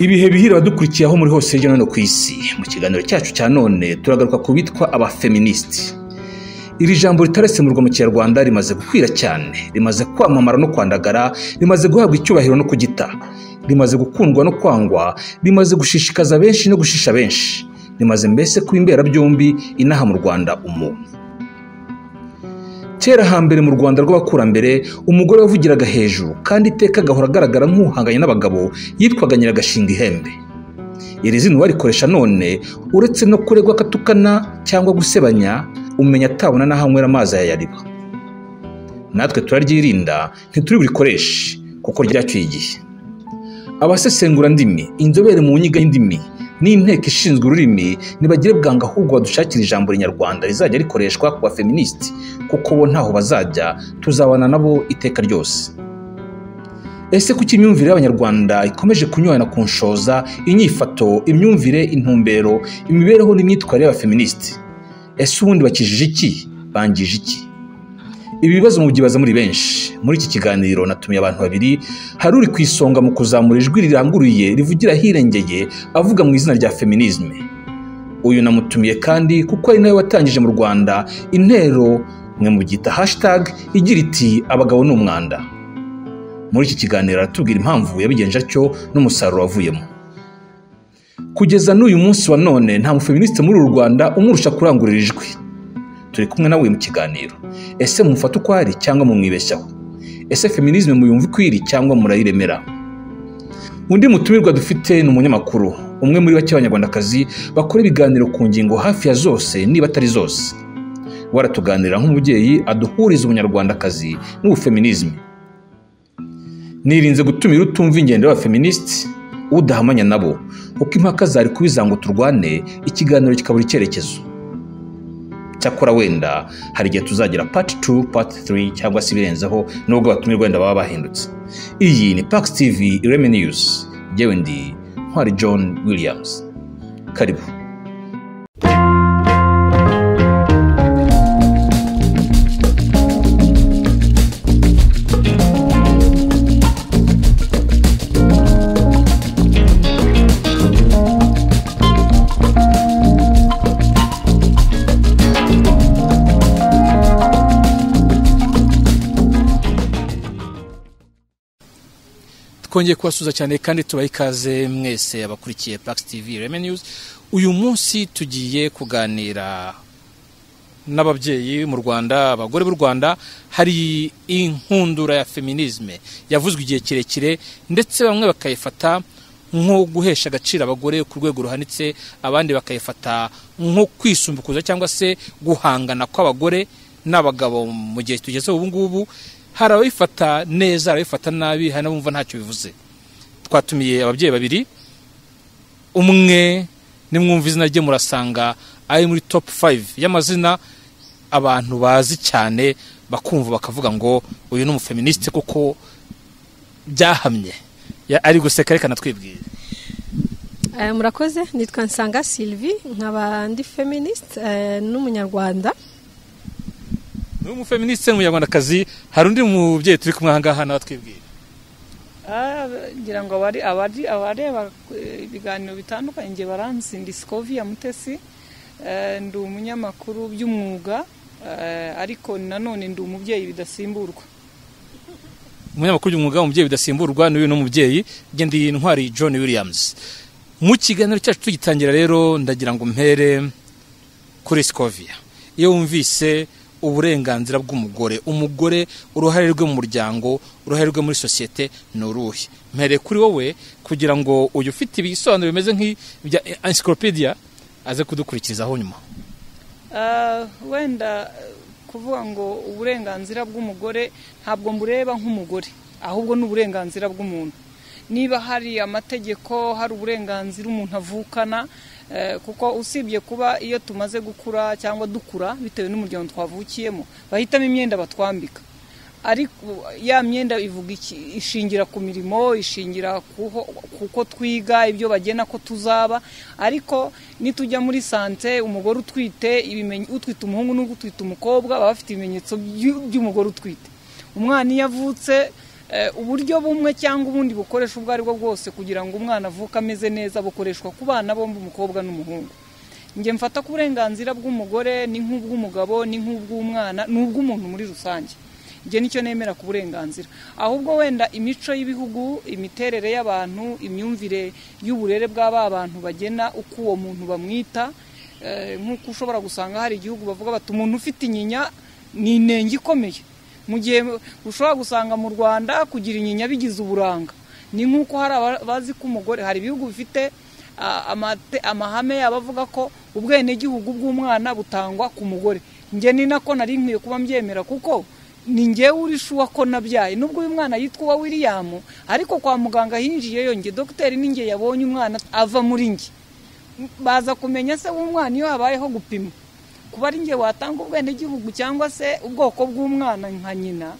Ibihe bihira badukurikiye aho muri hose hirya no hino ku isi. Mu kiganiro cyacu cya none turagaruka ku bitwa abafeministi. Iri jambo ritarasemurwa mu Kinyarwanda rimaze gukwira cyane, rimaze kwamamara no kwandagara, rimaze guhabwa icyubahiro no kugita, rimaze gukundwa no kwangwa, rimaze gushishikaza benshi no gushisha benshi, rimaze mbese kuba imberabyombi inaha mu Rwanda umuntu. Kera hambere mu Rwanda rw'abakurambere, umugore wavugiraga hejuru kandi iteka agahora agaragara nk'uhanganye n'abagabo yitwaga Nyiragashinga ihembe. Iri zina uwarikoresha none, uretse no kuregwa akatukana cyangwa gusebanya, umenya atabona n'aho anywera amazi ayariba. Natwe turaryirinda, ntituri burikoreshe kuko ryacyuye igihe. Abasesengurandimi, inzobere mu nyiga y'indimi n'inteko ishinzwe ururimi nibagire bwanga ahubwo badushakira ijambo rinyarwanda rizajya rikoreshwa ku bafeministi, kuko bo ntaho bazajya, tuzabana nabo iteka ryose. Ese kuki imyumvire y'Abanyarwanda ikomeje kunyurana ku nshoza, inyifato, imyumvire, intumbero, imibereho n'imyitwarire y'abafeministi? Ese ubundi bakijije iki? Bangije iki? Ibi bibazo mubyibaza muri benshi. Muri iki kiganiro natumiye abantu babiri, hari uri ku isonga mu kuzamura ijwi riranguruye rivugira ahirengeye avuga mu izina rya feminisme. Uyu namutumiye kandi kuko ari nawe watangije mu Rwanda intero mwe mubyita hashtag igira iti abagabo ni umwanda. Muri iki kiganiro aratubwira impamvu yabigenje atyo n'umusaruro wavuyemo. Kugeza n'uyu munsi wa none nta mufeministe muri uru Rwanda umurusha kurangurura ijwi. Turi kumwe nawe mu kiganiro. Ese mumufata uko ari cyangwa mumwibeshyaho? Ese feminisme muyumva ikwiri cyangwa murayiremera? Undi mutumirwa dufite ni umunyamakuru, umwe muri bake b'Abanyarwandakazi bakora ibiganiro ku ngingo hafi ya zose niba atari zose. Waratuganirira nk'umubyeyi aduhuriza ubunyarwandakazi n'ubufeminisme. Nirinze gutumira utumva ingendo y'abafeministi, udahamanya nabo, kuko impaka zari kubiza ngo turwane, ikiganiro kikabura icyerekezo. Cyakora wenda hari igihe tuzagira part 2, part 3 cyangwa se ibirenzeho, nubwo abatumirwa wenda baba bahindutse. Iyi ni Pax TV Ireme News. Jyewe ndi Ntwari John Williams. Karibu. Twongeye kubasuhuza cyane kandi tubaha ikaze mwese abakurikiye Pax TV Ireme News. Uyu munsi tugiye kuganira n'ababyeyi mu Rwanda, abagore b'u Rwanda. Hari inkundura ya feminisme yavuzwe igihe kirekire, ndetse bamwe bakayifata nko guhesha agaciro abagore ku rwego ruhanitse, abandi bakayifata nko kwisumbukuza cyangwa se guhangana kw'abagore n'abagabo mu gihe tugeze ubu ngubu. Hari ababifata neza, hari ababifata nabi, hari n'abumva ntacyo bivuze. Twatumiye ababyeyi babiri, umwe nimwumva izina rye murasanga ari muri top 5 y'amazina abantu bazi cyane, bakumva bakavuga ngo uyu ni umufeministe kuko byahamye. Ari guseka, reka natwibwire. Murakoze, nitwa Nsanga Sylvie, nkaba ndi feminist n'umunyarwanda. Ni umufeministe n'umunyarwandakazi. Hari undi mubyeyi turi kumwe aha ngaha nawe twibwire. Ngira ngo abareba ibiganiro bitandukanye nge baranzi, ndi Scovia Mutesi, ndi umunyamakuru by'umwuga, ariko nanone ndi umubyeyi bidasimburwa. Umunyamakuru by'umwuga, umubyeyi bidasimburwa, n'uyu ni umubyeyi. Nge ndi Ntwari John Williams. Mu kiganiro cyacu tugitangira rero ndagira ngo mpere kuri Scovia. Iyo wumvise uburenganzira bw'umugore, umugore uruhare rwe mu muryango, uruhare rwe muri sosiyete ni uruhe? Mpere kuri wowe kugira ngo uyu ufite ibisobanuro bimeze nk'ibya encyclopedia aze kudukurikizaho nyuma. Wenda kuvuga ngo uburenganzira bw'umugore ntabwo mbureba nk'umugore, ahubwo ni uburenganzira bw'umuntu. Niba hari amategeko, hari uburenganzira umuntu avukana, kuko usibye kuba iyo tumaze gukura cyangwa dukura bitewe n'umuryango twavukiyemo, bahitamo imyenda batwambika, ariko ya myenda ivuga iki? Ishingira ku mirimo, ishingira kuko twiga, ibyo bagena ko tuzaba. Ariko nitujya muri sante, umugore utwite, utwite umuhungu n'utwite umukobwa baba bafite ibimenyetso by'umugore utwite. Umwana iyo avutse Uburyo bumwe cyangwa ubundi bukoresha ubwo aribwo bwose kugira ngo umwana avuke ameze neza bukoreshwa ku bana bombi, umukobwa n'umuhungu. Njye mfata ko uburenganzira bw'umugore ni nk'ubw'umugabo, ni nk'ubw'umwana, ni ubw'umuntu muri rusange. Njye nicyo nemera ku burenganzira. Ahubwo wenda imico y'ibihugu, imiterere y'abantu, imyumvire y'uburere bw'aba bantu bagena uko uwo muntu bamwita. Nk'uko ushobora gusanga hari igihugu bavuga bati umuntu ufite inyinya ni inenge ikomeye, mu gihe ushobora gusanga mu Rwanda kugira inyinya bigize uburanga. Ni nk'uko hari abazi ko umugore, hari ibihugu bifite amahame yabo avuga ko ubwenegihugu bw'umwana butangwa ku mugore. Njye ni nako nari nkwiye kuba mbyemera, kuko ni njyewe uri shuwa ko nabyaye. Nubwo uyu mwana yitwa uwa William, ariko kwa muganga hinjiyeyo njye, dogiteri ni njye yabonye umwana ava muri njye. Baza kumenya se w'umwana iyo habayeho gupima. Kuba ari njye watanga ubwenegihugu cyangwa se ubwoko bw'umwana nka nyina,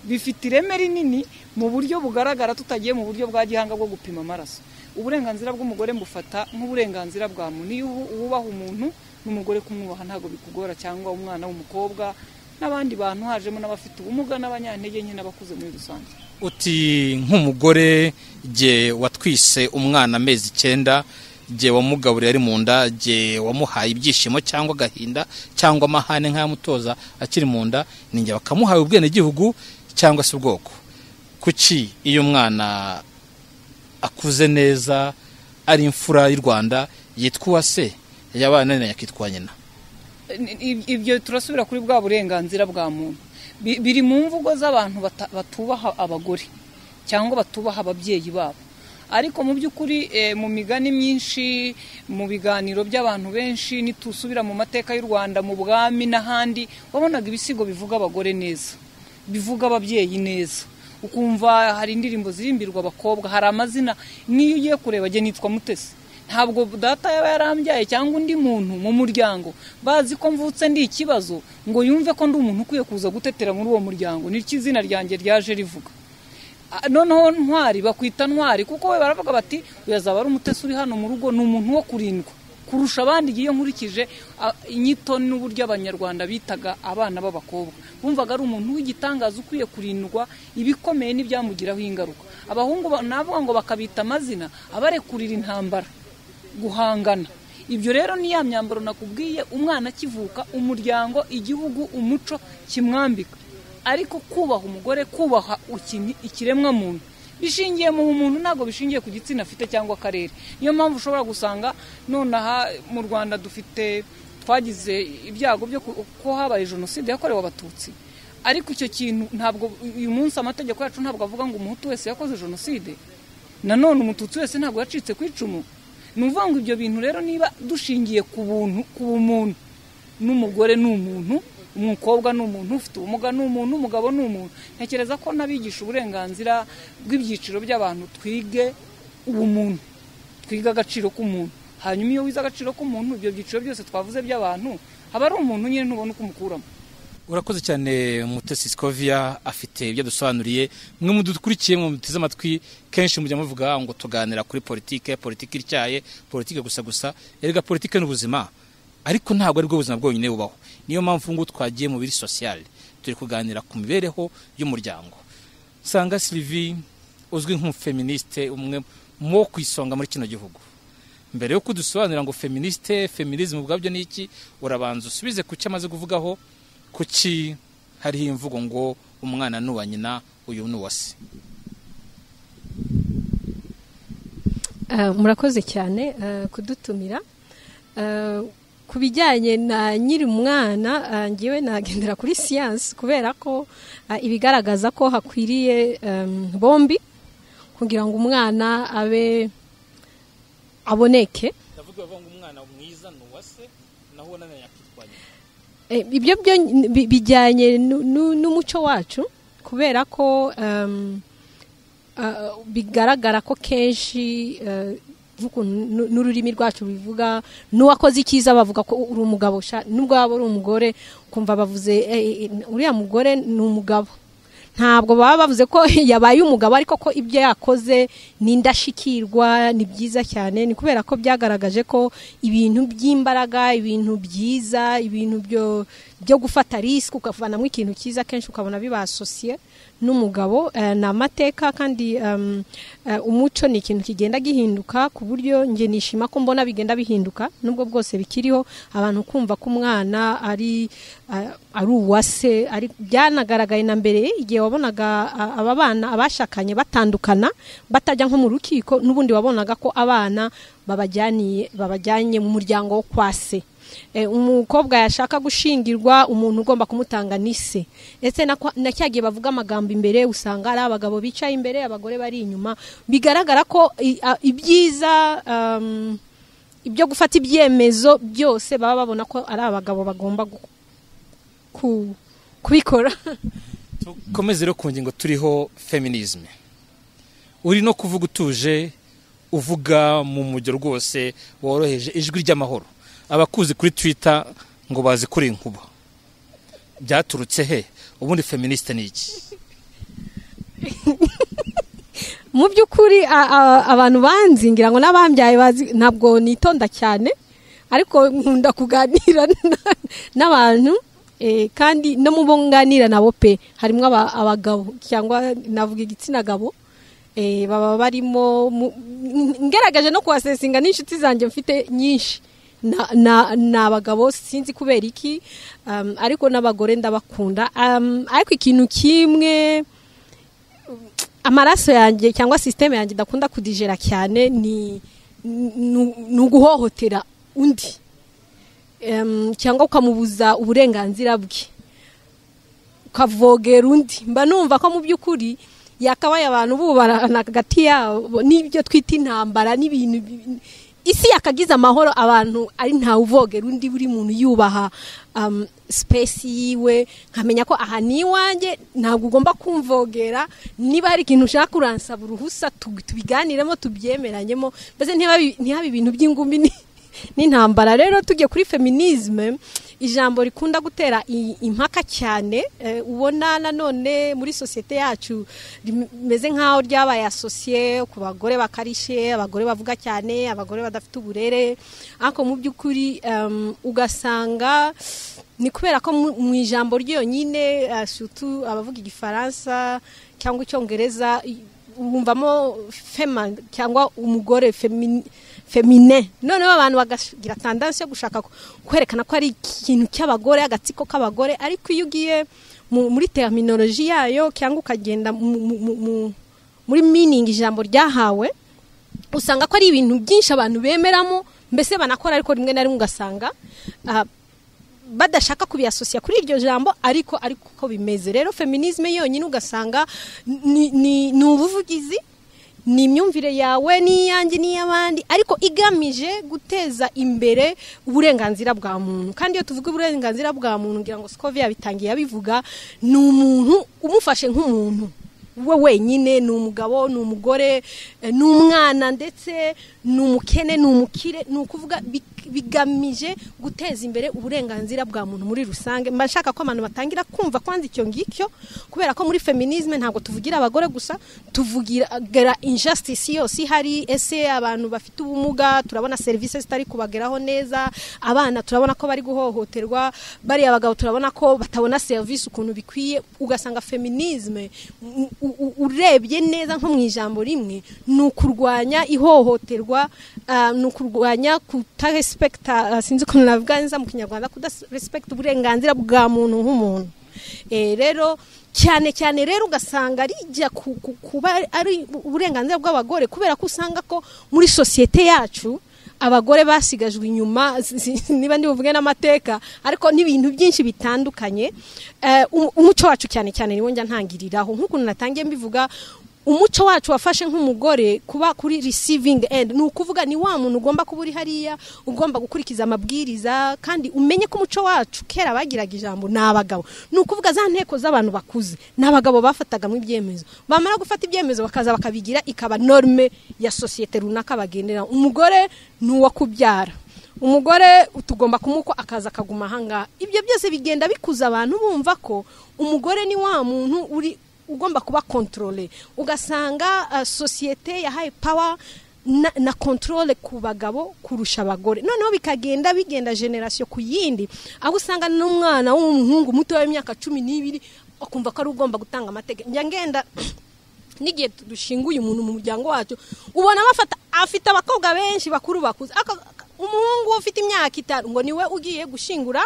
bifite ireme rinini mu buryo bugaragara, tutagiye mu buryo bwa gihanga bwo gupima amaraso. Uburenganzira bw'umugore mbufata nk'uburenganzira bwa muntu. Iyo wubaha umuntu, n'umugore kumwubaha ntabwo bikugora, cyangwa umwana w'umukobwa n'abandi bantu, hajemo n'abafite ubumuga n'abanyantege nke n'abakuze muri rusange. Uti nk'umugore jye watwise umwana amezi 9, jye wamugaburiye ari mu nda, jye wamuhaye ibyishimo cyangwa agahinda cyangwa amahane nk'ayamutoza akiri mu nda, ni njye bakamuhaye ubwenegihugu cyangwa se ubwoko. Kuki iyo umwana akuze neza ari imfura y'u Rwanda yitwa uwase, yabana na yakitwa nyina? Ibyo turasubira kuri bwa burenganzira bwa muntu. Biri mu mvugo z'abantu batubaha abagore cyangwa batubaha ababyeyi babo. Ariko mu by'ukuri mu migani myinshi, mu biganiro by'abantu benshi, nitusubira mu mateka y'u Rwanda, mu bwami n'ahandi, wabonaga ibisigo bivuga abagore neza, bivuga ababyeyi neza. Ukumva hari indirimbo zirimbirwa abakobwa, hari amazina. Niyo ugiye kureba, jye nitwa Mutesi, ntabwo data yaba yarambyaye cyangwa undi muntu mu muryango bazi ko mvutse ndi ikibazo ngo yumve ko ndi umuntu ukwiye kuza gutetera muri uwo muryango. Niryo izina ryanjye ryaje rivuga. Noneho Ntwari bakwita Ntwari kuko we baravuga bati uyu azaba ari umutesi uri hano mu rugo, ni umuntu wo kurindwa kurusha abandi. Iyo nkurikije inyito n'uburyo Abanyarwanda bitaga abana b'abakobwa, bumvaga ari umuntu w'igitangaza ukwiye kurindwa ibikomeye n'ibyamugiraho ingaruka. Abahungu navuga ngo bakabita amazina abarekurira intambara, guhangana. Ibyo rero ni ya myambaro nakubwiye, umwana akivuka, umuryango, igihugu, umuco kimwambika. Ariko kubaha umugore, kubaha ikiremwa muntu bishingiye mu muntu, ntabwo bishingiye ku gitsina afite cyangwa akarere. Niyo mpamvu ushobora gusanga nonaha mu Rwanda dufite, twagize ibyago byo ko habaye jenoside yakorewe Abatutsi, ariko icyo kintu ntabwo uyu munsi amategeko yacu ntabwo avuga ngo umuhutu wese yakoze jenoside, nanone umututsi wese ntabwo yacitse ku icumu. Ni ukuvuga ngo ibyo bintu rero niba dushingiye ku buntu, ku bumuntu, n'umugore ni umuntu, umukobwa ni umuntu, ufite ubumuga ni umuntu, umugabo ni umuntu. Ntekereza ko n'abigisha uburenganzira bw'ibyiciro by'abantu twige ubumuntu, twige agaciro k'umuntu. Hanyuma iyo wize agaciro k'umuntu, ibyo byiciro byose twavuze by'abantu, haba ari umuntu nyine ntubona uko umukuramo. Urakoze cyane Mutesi Scovia, afite ibyo dusobanuriye. Mwe mudukurikiye, mwe muteze amatwi, kenshi mujya muvuga ngo tuganira kuri politike, politike ityaye, politike gusa gusa. Erega politike n'ubuzima, ariko ntabwo aribwo buzima bwonyine bubaho. Niyo mpamvu ngo twagiye mu biri social, turi kuganira ku mibereho y'umuryango. Sanga Sylvie uzwi nk'umufeministe, umwe mu ku isonga muri kino gihugu. Mbere yo kudusobanurira ngo feministe, feminism ubwabyo ni iki, urabanza usubize ku cyo amaze kuvugaho. Kuki hariho imvugo ngo umwana ni uwa nyina, uyu ni uwa se? Murakoze cyane kudutumira. Ku bijyanye na nyiri umwana, ngewe nagendera kuri siyansi, kubera ko ibigaragaza ko hakwiriye bombi kugira ngo umwana abe aboneke. Ndavuga ngo umwana mwiza ni uwa se, naho ubona yakitwa nyina. Ibyo byo bijyanye n'umuco wacu, kubera ko bigaragara ko kenshi n'ururimi rwacu bivuga n'uwakoze icyiza bavuga ko uri umugabo, nubwo waba uri umugore kumva bavuze uriya mugore ni umugabo. Ntabwo baba bavuze ko yabaye umugabo, ariko ko ibyo yakoze ni indashikirwa, ni byiza cyane. Ni kubera ko byagaragaje ko ibintu by'imbaraga, ibintu byiza, ibintu byo gufata risk ukavanamo ikintu cyiza, kenshi ukabona bibasosiye n'umugabo. Ni amateka, kandi umuco ni ikintu kigenda gihinduka, ku buryo nge nishima ko mbona bigenda bihinduka nubwo bwose bikiriho abantu kumva ko umwana ari uwase. Ari byanagaragaye na mbere, igihe wabonaga aba bana abashakanye batandukana batajya nko mu rukiko, n'ubundi wabonaga ko abana babajyanye mu muryango wo kwa se. Umukobwa yashaka gushingirwa, umuntu ugomba kumutanga ni se. Ese na cyagiye bavuga amagambo imbere, usanga ari abagabo bicaye imbere, abagore bari inyuma. Bigaragara ko ibyiza, ibyo gufata ibyemezo byose, baba babona ko ari abagabo bagomba kubikora. Tukomeze rero ku ngingo turiho, feminisme. Uri no kuvuga utuje, uvuga mu mujyo rwose woroheje, ijwi ry'amahoro. Abakuzi kuri Twitter ngo bazi kuri inkuba, byaturutse he? Ubundi feministe ni iki? Mu by'ukuri abantu banzi, ngira ngo n'abambyaye bazi, ntabwo nitonda cyane, ariko nkunda kuganira n'abantu, kandi no mu bo nganira nabo pe harimo abagabo, cyangwa navuga igitsina gabo, baba barimo. Ngeragaje no kuhasesinga n'inshuti zanjye mfite nyinshi na abagabo, sinzi kubera iki, ariko n'abagore ndabakunda. Ariko ikintu kimwe amaraso yanjye cyangwa système yanjye idakunda kudigera cyane ni uguhohotera undi, cyangwa ukamubuza uburenganzira bwe, ukavogera undi. Mba numva ko mu by'ukuri yakabaye abantu bubarana hagati yabo, n'ibyo twita intambara n'ibintu, isi yakagize amahoro, abantu ari ntawe uvogera undi, buri muntu yubaha space yiwe. Nkamenya ko aha ni iwanjye, ntabwo ugomba kumvogera. Niba hari ikintu ushaka uransaba uruhusa, tubiganiremo, tubyemeranyemo, mbese ntihabe ibintu by'ingumi n'intambara. Rero tujye kuri feminisme, ijambo rikunda gutera impaka cyane, ubona nanone muri sosiyete yacu rimeze nk'aho ryabaye associé ku bagore bakarishe, abagore bavuga cyane, abagore badafite uburere. Ariko mu by'ukuri ugasanga ni kubera ko mu ijambo ryonyine, surtout abavuga Igifaransa cyangwa Icyongereza, wumvamo femme cyangwa umugore, féminin. Noneho abantu bagagira tendance yo gushaka kwerekana ko ari ikintu cy'abagore, agatsiko k'abagore. Ariko iyo ugiye muri terminologie yayo, cyangwa ukagenda muri meaning ijambo ryahawe, usanga ko ari ibintu byinshi abantu bemeramo, mbese banakora, ariko rimwe na rimwe ugasanga badashaka kubiyasosiya kuri iryo jambo, ariko uko bimeze. Rero feminisme yonyine ugasanga ni ubuvugizi, ni imyumvire yawe n'iyanjye n'iy'abandi, ariko igamije guteza imbere uburenganzira bwa muntu. Kandi iyo tuvuga uburenganzira bwa muntu, ngira ngo Scovia yabitangiye abivuga, ni umuntu umufashe nk'umuntu we wenyine, ni umugabo, ni umugore, ni umwana, ndetse ni umukene, ni umukire. Ni ukuvuga bigamije guteza imbere uburenganzira bwa muntu muri rusange. Mba nshaka ko abantu batangira kumva kwanza icyo ngicyo, kubera ko muri feminisme ntabwo tuvugira abagore gusa, tuvugira injustice yose ihari. Ese abantu bafite ubumuga turabona serivisi zitari kubageraho neza, abana turabona ko bari guhohoterwa, bariya abagabo turabona ko batabona serivisi ukuntu bikwiye. Ugasanga feminisme urebye neza nko mu ijambo rimwe ni ukurwanya ihohoterwa, ni ukurwanya kutarespekta, sinzi ukuntu navuga neza mu Kinyarwanda, kudarespekta uburenganzira bwa muntu nk'umuntu. Rero cyane cyane rero ugasanga rijya kuba ari uburenganzira bw'abagore, kubera ko usanga ko muri sosiyete yacu abagore basigajwe inyuma, niba ndi buvuge n'amateka, ariko n'ibintu byinshi bitandukanye. Umuco wacu cyane cyane niwo njya ntangiriraho, nk'ukuntu natangiye mbivuga, umuco wacu wafashe nk'umugore kuba kuri receiving end. Ni ukuvuga ni wa muntu ugomba kuba uri hariya, ugomba gukurikiza amabwiriza. Kandi umenye ko umuco wacu kera bagiraga ijambo ni abagabo, ni ukuvuga za nteko z'abantu bakuze ni abagabo bafatagamo ibyemezo, bamara gufata ibyemezo bakaza bakabigira ikaba norme ya sosiyete runaka bagendera. Umugore ni uwo kubyara, umugore tugomba kumuko akaza akaguma ahangaha. Ibyo byose bigenda bikuza abantu bumva ko umugore ni wa muntu uri ugomba kuba contrôlé. Ugasanga société yahaye power na contrôle ku bagabo kurusha abagore. Noneho bikagenda bigenda génération ku yindi, aho usanga n'umwana w'umuhungu muto w'imyaka 12 akumva ko ari ugomba gutanga amategeko. Njya ngenda n'igihe dushinguye umuntu mu muryango wacu, ubona bafata afite abakobwa benshi bakuru bakuze, umuhungu ufite imyaka 5 ngo niwe ugiye gushingura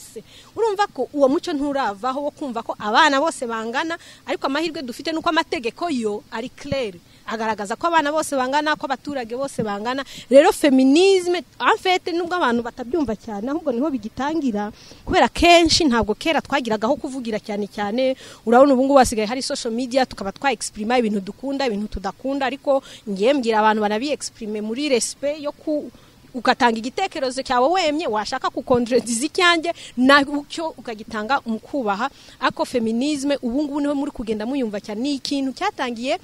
se. Urumva ko uwo muco nturavaho wo kumva ko abana bose bangana, ariko amahirwe dufite nuko amategeko yo ari clair, agaragaza ko abana bose bangana, ko abaturage bose bangana. Rero féminisme en fait nubwo abantu batabyumva cyane, ahubwo niho bigitangira, kubera kenshi ntabwo kera twagiragaho kuvugira cyane cyane. Urabona ubu ngubu hasigaye hari social media, tukaba twa exprima ibintu dukunda, ibintu tudakunda, ariko ngiye mbwira abantu banabi exprime muri respect yo ku ukatanga igitekerezo cyawe wemye, washaka kukontrediza icyanjye nacyo ukagitanga mu kubaha. Ariko féminisme ubu ngubu niho muri kugenda muyumva cyane. Ni ikintu cyatangiye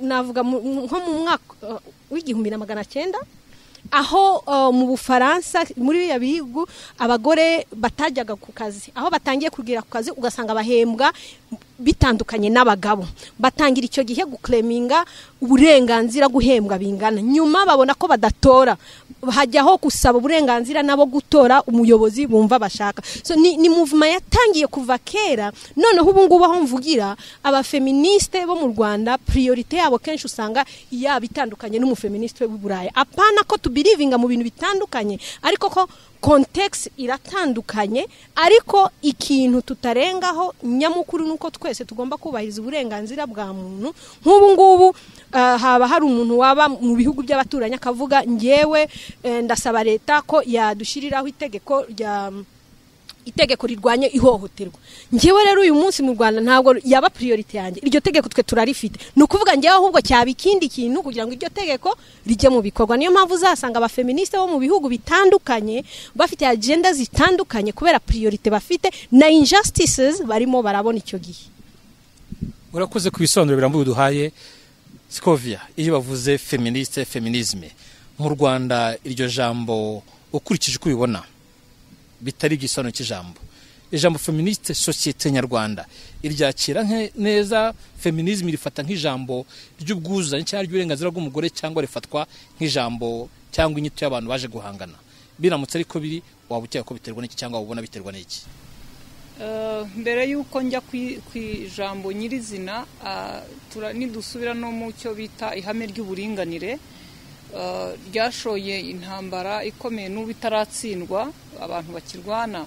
navuga nko mu mwaka w'1900, aho mu Bufaransa muri biriya bihugu abagore batajyaga ku kazi, aho batangiye kugira ku kazi ugasanga bahembwa bitandukanye n'abagabo. Batangira icyo gihe guclaiminga uburenganzira guhembwa bingana. Nyuma babona ko badatora, hajyaho gusaba uburenganzira nabo gutora umuyobozi bumva bashaka. So ni movement yatangiye kuva kera. Noneho ubu ngubu aho mvugira, abafeministe bo mu Rwanda priorité yabo kenshi usanga yaba itandukanye n'umufeministe w'i Burayi. Apana ko tubelievinga mu bintu bitandukanye, ariko ko context iratandukanye. Ariko ikintu tutarengaho nyamukuru nuko twese tugomba kubahiriza uburenganzira bwa muntu. Nk'ubu ngubu haba hari umuntu waba mu bihugu by'abaturanyi akavuga ngewe ndasaba leta ko yadushiriraho itegeko rya itegeko rirwanya ihohoterwa. Ngewe rero uyu munsi mu Rwanda ntabwo yaba priority yanjye, iryo tegeko twe turarifite. Ni ukuvuga ngewe ahubwo cyaba ikindi kintu kugira ngo iryo tegeko rijye mu bikorwa. Niyo mpamvu uzasanga abafeministe bo mu bihugu bitandukanye bafite agenda zitandukanye, kubera priority bafite na injustices barimo barabona icyo gihe. Urakoze ku bisobanuro birambuye uduhaye, Scovia. Iyo bavuze féministe, féminisme mu Rwanda, iryo jambo ukurikije uko ubibona, bitari igisobanuro cy'ijambo, ijambo féministe, société nyarwanda iryakira neza? Féminisme rifata nk'ijambo ry'ubwuzuzanye cyangwa ry'uburenganzira bw'umugore, cyangwa rifatwa nk'ijambo cyangwa inyito y'abantu baje guhangana? Biramutse ariko biri, waba ukeka ko biterwa n'iki, cyangwa ubona biterwa n'iki? Mbere y'uko njya ku ijambo nyirizina, nidusubira no mu cyo bita ihame ry'uburinganire ryashoye intambara ikomeye n'ubu itaratsindwa, abantu bakirwana.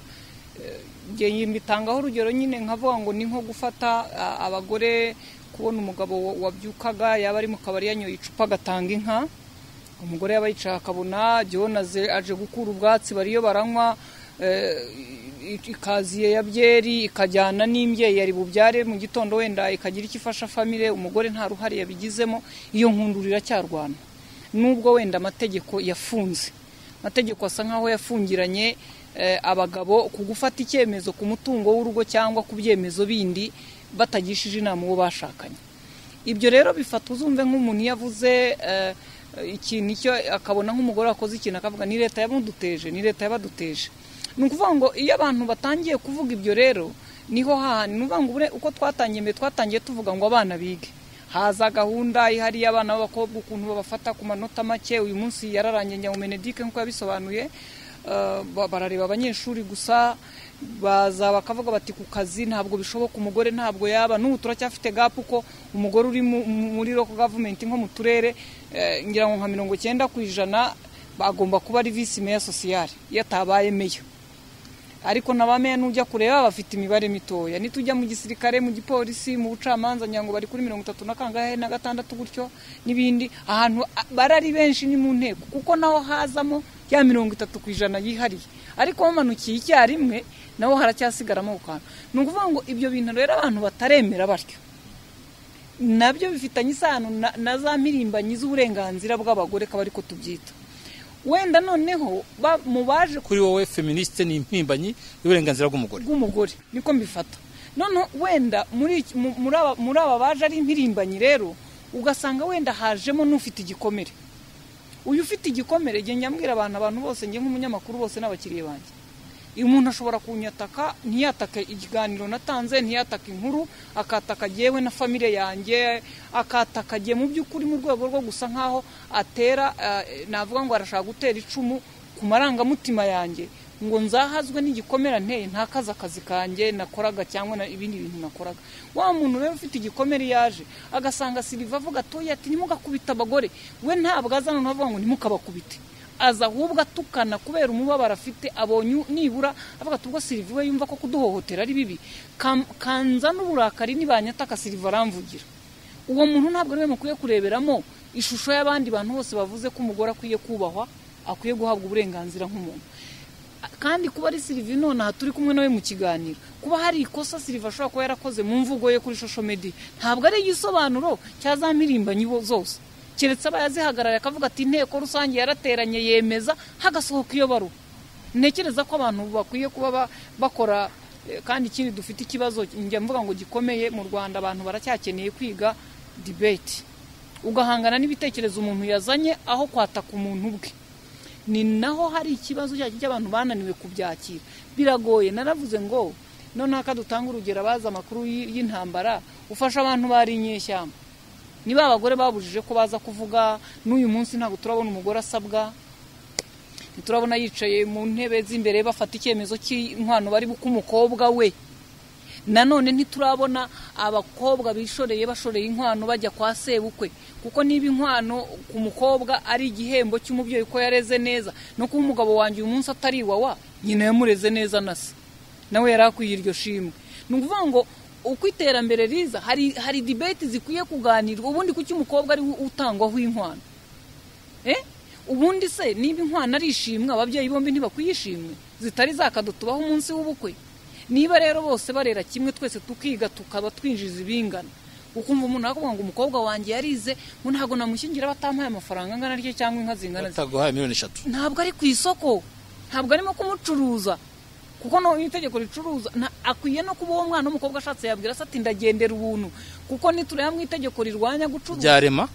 Mbitangaho urugero nyine nkavuga ngo ni nko gufata abagore, kubona umugabo wabyukaga yaba ari mu kabari yanyoye icupa agatanga inka, umugore yaba yicaye akabona Jonaze aje gukura ubwatsi, bariyo baranywa ikaziye ya byeri, ikajyana n'imbyeyi yari bubyare mu gitondo, wenda ikagira icyo ifasha famille, umugore nta ruhare yabigizemo. Iyo nkundura iracyarwana, nubwo wenda amategeko yafunze, amategeko asa nkaho yafungiranye abagabo ku gufata icyemezo ku mutungo w'urugo cyangwa ku byemezo bindi batagishije inama uwo bashakanye. Ibyo rero bifata, uzumve nk'umuntu yavuze ikintu icyo akabona nk'umugore wakoze ikintu akavuga ni leta yamuduteje, ni leta yabaduteje. Ni ukuvuga ngo iyo abantu batangiye kuvuga ibyo rero niho hahandi, ni ukuvuga ngo uko twatangiye mbere, twatangiye tuvuga ngo abana bige, haza gahunda ihari y'abana b'abakobwa ukuntu babafata ku manota make. Uyu munsi yararangiye njya mu Benedict nk'uko yabisobanuye, barareba abanyeshuri gusa, baza bakavuga bati ku kazi ntabwo bishoboka, umugore ntabwo yaba. N'ubu turacyafite gap uko umugore uri muri local government nko mu turere, ngira ngo nka 90% bagomba kuba ari vice mayor social iyo atabaye mayor. Ariko n'abameya nujya kureba bafite imibare mitoya. Nitujya mu gisirikare, mu gipolisi, mu bucamanza, ngira ngo bari kuri 36 gutyo n'ibindi. Ahantu barari benshi ni mu nteko, kuko naho hazamo ya 30% yihariye, ariko bamanukiye icyarimwe naho haracyasigaramo kantu. Ni ukuvuga ngo ibyo bintu rero abantu bataremera batyo nabyo bifitanye isano na za mpirimbanyi z'uburenganzira bw'abagore, kaba ariko tubyita wenda noneho mubaje kuri wowe feministe ni impimbanyi y'uburenganzira bw'umugore, bw'umugore niko mbifata. None wenda muri aba baje ari impirimbanyi rero ugasanga wenda hajemo n'ufite igikomere. Uyu ufite igikomere, ngiye nyambwira abantu bose, ngiye nk'umunyamakuru bose n'abakiriye banjye, Umuntu ashobora kunyataka, ntiyatake ikiganiro natanze, ntiyataka inkuru, akataka jyewe na famille yanjye, akataka jye mu by'ukuri mu rwego rwo gusa nkaho atera, navuga ngo arashaka gutera icumu ku marangamutima yanjye ngo nzahazwe n'igikomera nteye, ntakaze akazi kanjye nakoraga cyangwa ibindi bintu nakoraga. Wa muntu rero ufite igikomere yaje agasanga Sylvie avuga atoya ati ntimugakubite abagore, we ntabwo azana avuga ngo ntimukabakubite, aza ahubwo atukana kubera umubabaro afite, abonye nibura avuga ati ubwo Sylvie we yumva ko kuduhohotera ari bibi, kanza n'uburakari nibanyataka Sylvie aramvugira. Uwo muntu ntabwo ariwe mukwiye kureberamo ishusho y'abandi bantu bose bavuze ko umugore akwiye kubahwa, akwiye guhabwa uburenganzira nk'umuntu. Kandi kuba ari Sylvie none aha turi kumwe nawe mu kiganiro, kuba hari ikosa Sylvie ashobora kuba yarakoze mu mvugo ye kuri social media, ntabwo ari igisobanuro cya za mpirimbanyi zose, keretse aba yazihagarariye akavuga ati inteko rusange yarateranye yemeza, hagasohoka iyo baruwa. Ntekereza ko abantu bakwiye kuba bakora. Kandi ikindi dufite ikibazo njya mvuga ngo gikomeye mu Rwanda, abantu baracyakeneye kwiga debate, ugahangana n'ibitekerezo umuntu yazanye aho kwataka umuntu ubwe. Ni naho hari ikibazo cy'abantu bananiwe kubyakira, biragoye. Naravuze ngo noneho akadutanga urugero, abaza amakuru y'intambara, ufasha abantu bari inyeshyamba, niba abagore babujije ko baza kuvuga, n'uyu munsi ntabwo turabona umugore asabwa, ntiturabona yicaye mu ntebe z'imbere bafata icyemezo cy'inkwano bari buka umukobwa we. Nanone ntiturabona abakobwa bishoreye bashoreye inkwano bajya kwa sebukwe, kuko niba inkwano ku mukobwa ari igihembo cy'umubyeyi ko yareze neza, no kuba umugabo wanjye uyu munsi atari iwawa, nyina yamureze neza na se nawe yari akwiye iryo shimwe. Ni ukuvuga ngo uko iterambere riza hari debate zikwiye kuganirwa. Ubundi kuki umukobwa ari utangwaho inkwano? Ubundi se niba inkwano ari ishimwe, ababyeyi bombi ntibakwiye ishimwe zitari zakadutubaho umunsi w'ubukwe? Niba rero bose barera kimwe, twese tukiga tukaba twinjiza ibingana, ukumva umuntu akavuga ngo umukobwa wanjye yarize, ngo ntabwo namushyingira batampaye amafaranga angana rye cyangwa inka zingana, bataguhaye miliyoni 3, ntabwo ari ku isoko, ntabwo arimo kumucuruza, kuko no itegeko ricuruza akwiye no kuba uwo mwana w'umukobwa ashatse yabwira se ati ndagendera ubuntu, kuko nitureba mu itegeko rirwanya gucuruza byarema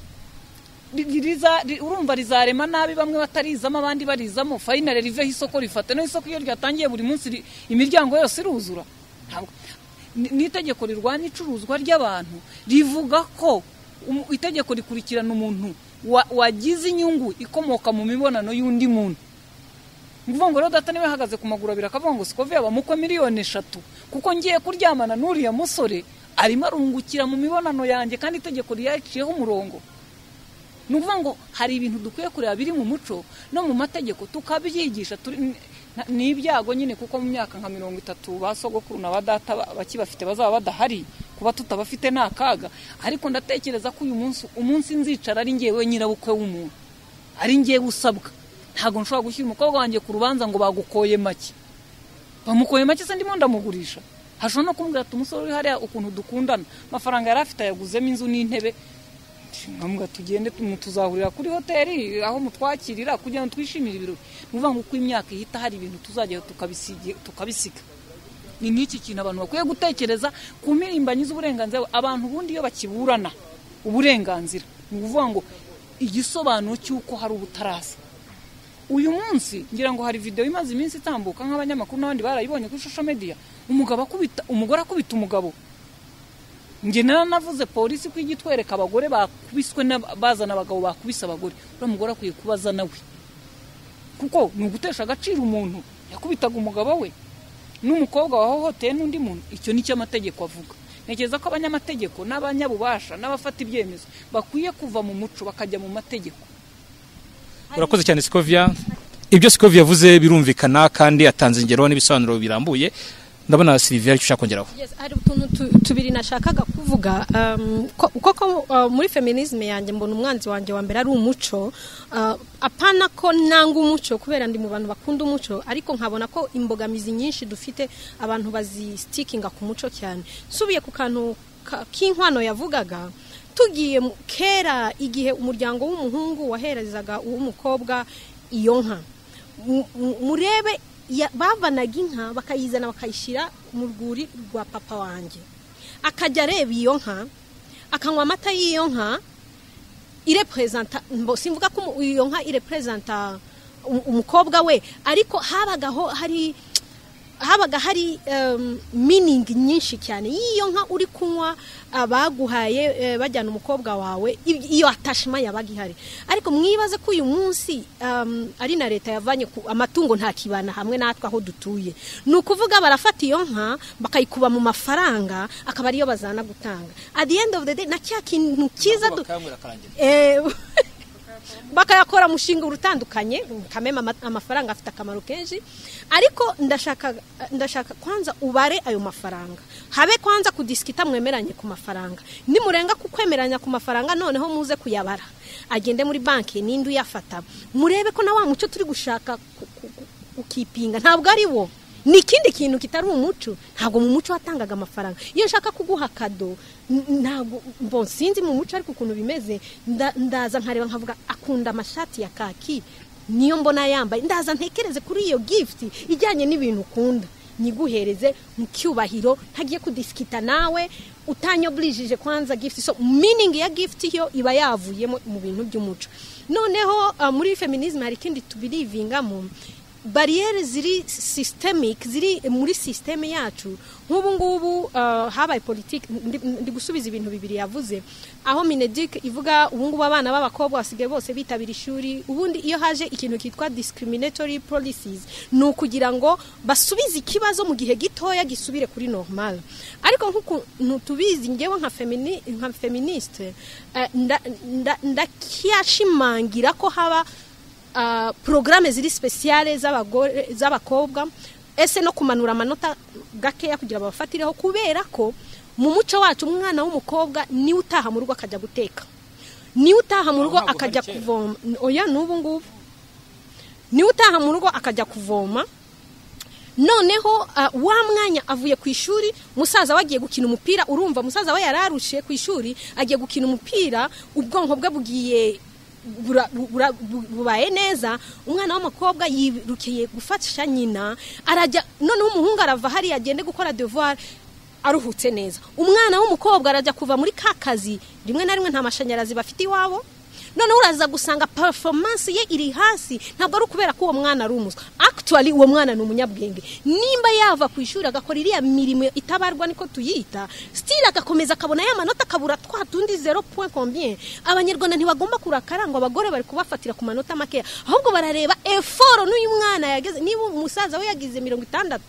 urumva rizarema nabi, bamwe batarizamo abandi barizamo, finale riveho isoko rifate. No isoko iyo ryatangiye buri munsi imiryango yose iruzura. N'itegeko rirwanya icuruzwa ry'abantu rivuga ko itegeko rikurikirana umuntu wagize inyungu ikomoka mu mibonano y'undi muntu. Nguvuga ngo rero data niwe ahagaze ku maguru abiri akavuga ngo Scovia bamukwe miliyoni 3 kuko ngiye kuryamana n'uriya musore arimo arungukira mu mibonano yanjye, kandi itegeko ryaciyeho umurongo. Ni ukuvuga ngo hari ibintu dukwiye kureba biri mu muco no mu mategeko tukabyigisha. Ni ibyago nyine kuko mu myaka nka 30 ba sogokuru na ba data bakibafite bazaba badahari, kuba tutabafite ni akaga. Ariko ndatekereza ko uyu munsi nzicara ari ngewe nyirabukwe w'umuntu, ari ngewe usabwa, ntabwo nshobora gushyira umukobwa wanjye ku rubanza ngo bagukoye make, bamukoye make se ndimo ndamugurisha. Hashobora no kumbwira ati umusore uri hariya ukuntu dukundana, amafaranga yari afite ayaguzemo inzu n'intebe, nkamubwira tugende tuzahurira kuri hoteli aho mutwakirira kugira ngo twishimire ibirori. Ni ukuvuga ngo uko imyaka ihita hari ibintu tuzajya tukabisiga. Ni n'iki kintu abantu bakwiye gutekereza ku mpirimbanyi z'uburenganzira. Abantu ubundi iyo bakiburana uburenganzira, ni ukuvuga ngo igisobanuro cy'uko hari ubutarasa. Uyu munsi ngira ngo hari video imaze iminsi itambuka nk'abanyamakuru n'abandi barayibonye kuri social media, umugabo akubita umugore, akubita umugabo. Nge nanavuze polisi ko igitwereka abagore bakubiswe bazana abagabo bakubise abagore, uriya mugore akwiye kubaza nawe, kuko ni ugutesha agaciro umuntu yakubitaga umugabo we n'umukobwa wahohoteye n'undi muntu. Icyo nicyo amategeko avuga. Ntekereza ko abanyamategeko n'abanyabubasha n'abafata ibyemezo bakwiye kuva mu muco bakajya mu mategeko. Urakoze cyane Scovia. Ibyo Scovia yavuze birumvikana kandi atanze ingero n'ibisobanuro birambuye. Ndabona Sylvia icyo ushaka kongeraho. Yes, hari utuntu tubiri nashakaga kuvuga. Koko muri feminisme yanjye mbona umwanzi wanjye wa mbere ari umuco. Apana ko nanga umuco kubera ndi mu bantu bakunda umuco, ariko nkabona ko imbogamizi nyinshi dufite abantu bazistickinga ku muco cyane. Nsubiye ku kantu k'inkwano yavugaga, tugiye kera igihe umuryango w'umuhungu waherezaga uw'umukobwa iyo nka, murebe bavanaga inka bakayizana bakayishyira mu rwuri rwa papa wanjye, akajya areba iyo nka, akanywa amata y'iyo nka. Irepresenta, simvuga ko iyo nka irepresenta umukobwa we, ariko habagaho hari Habaga hari meaning nyinshi cyane y'iyo nka uri kunywa abaguhaye bajyana umukobwa wawe, iyo attachment yabaga ihari. Ariko mwibaze ko uyu munsi ari na leta yavanye amatungo ntakibana hamwe natwe aho dutuye. Ni ukuvuga barafata iyo nka bakayikuba mu mafaranga, akaba ariyo bazana gutanga. At the end of the day, na cya kintu cyiza bakayakora mushinga urutandukanye kamema, amafaranga afite akamaro kenshi. Ariko ndashaka kwanza ubare ayo mafaranga, habe kwanza kudisikita, mwemeranye ku mafaranga. Nimurenga kukwemeranya ku mafaranga, noneho muze kuyabara agende muri banki, ninde uyafata, murebe ko na wa muco turi gushaka ukipinga ntabwo ari wo, ni ikindi kintu kitari umuco. Ntabwo mu muco watangaga amafaranga. Iyo nshaka kuguha cadeau, ntabwo bon sinzi mu muco ariko ukuntu bimeze, ndaza nkareba nkavuga akunda amashati ya kaki, niyo mbona yambaye, ndaza ntekereze kuri iyo gift ijyanye n'ibintu ukunda, nyiguhereze mu cyubahiro, ntagiye kudisikita nawe utanyoblijije kwanza gift. So meaning ya gift yo iba yavuyemo mu bintu by'umuco. Noneho muri feminism hari ikindi tubirivingamo, barrières ziri systemic, ziri muri système yacu. Nk'ubu ngubu habaye politiki, ndi gusubiza ibintu bibiri yavuze, aho MINEDUC ivuga ubu ngubu abana b'abakobwa basigaye bose bitabira ishuri. Ubundi iyo haje ikintu kitwa discriminatory policies, ni ukugira ngo basubize ikibazo mu gihe gitoya gisubire kuri normal. Ariko nk'ukuntu tubizi, ngewe nka féministe ndakyashimangira ko haba porogaramu ziri spéciales z'abagore, z'abakobwa, ese no kumanura amanota gakeya kugira babafatireho, kubera ko mu muco wacu umwana w'umukobwa niwe utaha mu rugo akajya guteka, niwe utaha mu rugo Aho ntabwo akajya hari kera. kuvoma. Oya, n'ubu ngubu niwe utaha mu rugo akajya kuvoma. Noneho wa mwanya avuye ku ishuri, musaza we agiye gukina umupira. Urumva musaza we yararushe ku ishuri, agiye gukina umupira, ubwonko bwe bugiye bubaye neza. Umwana w'umukobwa yirukiye gufasha nyina, arajya. Noneho umuhungu arava hariya agende gukora devoir aruhutse neza. Umwana w'umukobwa arajya kuva muri ka kazi, rimwe na rimwe nta mashanyarazi bafite iwabo. Noneho uraza gusanga performance ye iri hasi. Ntabwo ari ukubera ko uwo mwana ari umuswa, actually uwo mwana ni umunyabwenge. Nimba yava ku ishuri agakora iriya mirimo itabarwa, niko tuyita, still agakomeza akabona ya manota, akabura twa tundi 0 point combien. Abanyarwanda ntibagomba kurakara ngo abagore bari kubafatira ku manota makeya, ahubwo barareba effort n'uyu mwana yageze. Niba umusaza we yagize 60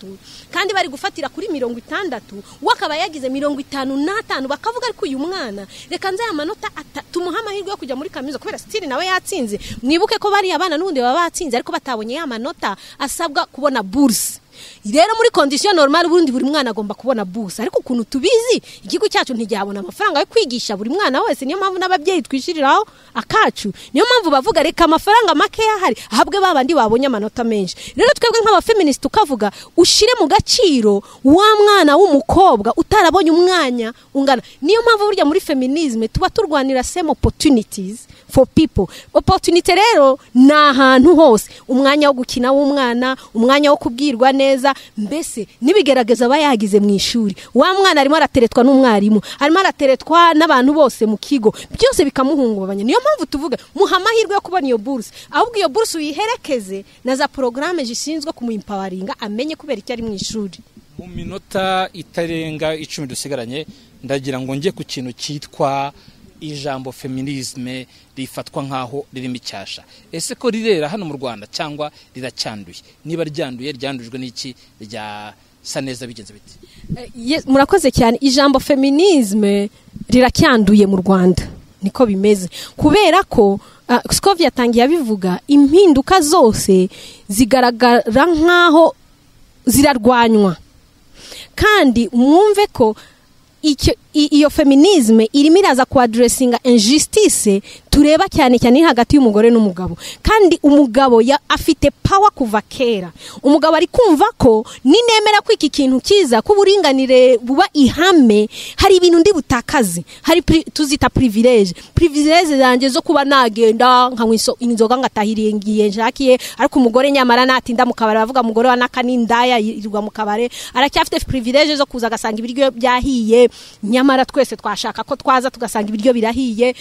kandi bari gufatira kuri 60, we akaba yagize 55, bakavuga ariko uyu mwana reka nze aya manota tumuhe amahirwe yo kujya muri kaminuza, kubera still nawe yatsinze. Mwibuke ko bariya abana n'ubundi baba batsinze ariko batabonye ya manota asabwa kubona bourse. Rero muri condition normale ubundi buri mwana agomba kubona bourse, ariko ukuntu tubizi igihugu cyacu ntigyabona amafaranga yo kwigisha buri mwana wese. Niyo mpamvu n'ababyeyi twishiriraho akacu, niyo mpamvu bavuga reka amafaranga make ahari ahabwe babandi babonye amanota menshi. Rero twebwe nk'abafeminist tukavuga ushire mu gaciro wa mwana w'umukobwa utarabonye umwanya ungana. Niyo mpamvu burya muri feminisme tuba turwanira same opportunities for people. Opportunity rero ni ahantu hose, umwanya wo gukina w'umwana, umwanya wo kubwirwa neza, mbese n'ibigerageza aba yagize mu ishuri. Wa mwana arimo arateretwa n'umwarimu, arimo arateretwa n'abantu bose mu kigo, byose bikamuhungabanya. Niyo mpamvu tuvuga muha amahirwe yo kubona iyo bourse, ahubwo iyo bourse uyiherekeze na za porogaramu zishinzwe kumuempoweringa, amenye kubera icyo ari mu ishuri. Mu minota itarenga 10 dusigaranye, ndagira ngo njye ku kintu cyitwa ijambo féminisme rifatwa nk'aho ririmo icyasha. Ese ko rirera hano mu Rwanda cyangwa riracyanduye? Niba ryanduye, ryandujwe n'iki? Ryasa neza bigenze biti? Murakoze cyane. Ijambo féminisme riracyanduye mu Rwanda, niko bimeze, kubera ko Scovia yatangiye abivuga, impinduka zose zigaragara nk'aho zirarwanywa. Kandi mwumve ko iyo féminisme irimo iraza kuaddressinga injustice tureba cyane cyane iri hagati y'umugore n'umugabo. Kandi umugabo afite power kuva kera. Umugabo ari kumva ko ninemera ko iki kintu kiza ko uburinganire buba ihame, hari ibintu ndi butakaze, hari tuzita privilege zanjye zo kuba nagenda nkanywa inzoga ngatahiriye ngiye nshakiye. Ariko umugore nyamara natinda mu kabare, bavuga umugore wa naka n'indaya yirirwa mu kabare. Aracyafite privilege zo kuza agasanga ibiryo byahiye, nyamara twese twashaka ko twaza tugasanga ibiryo birahiye.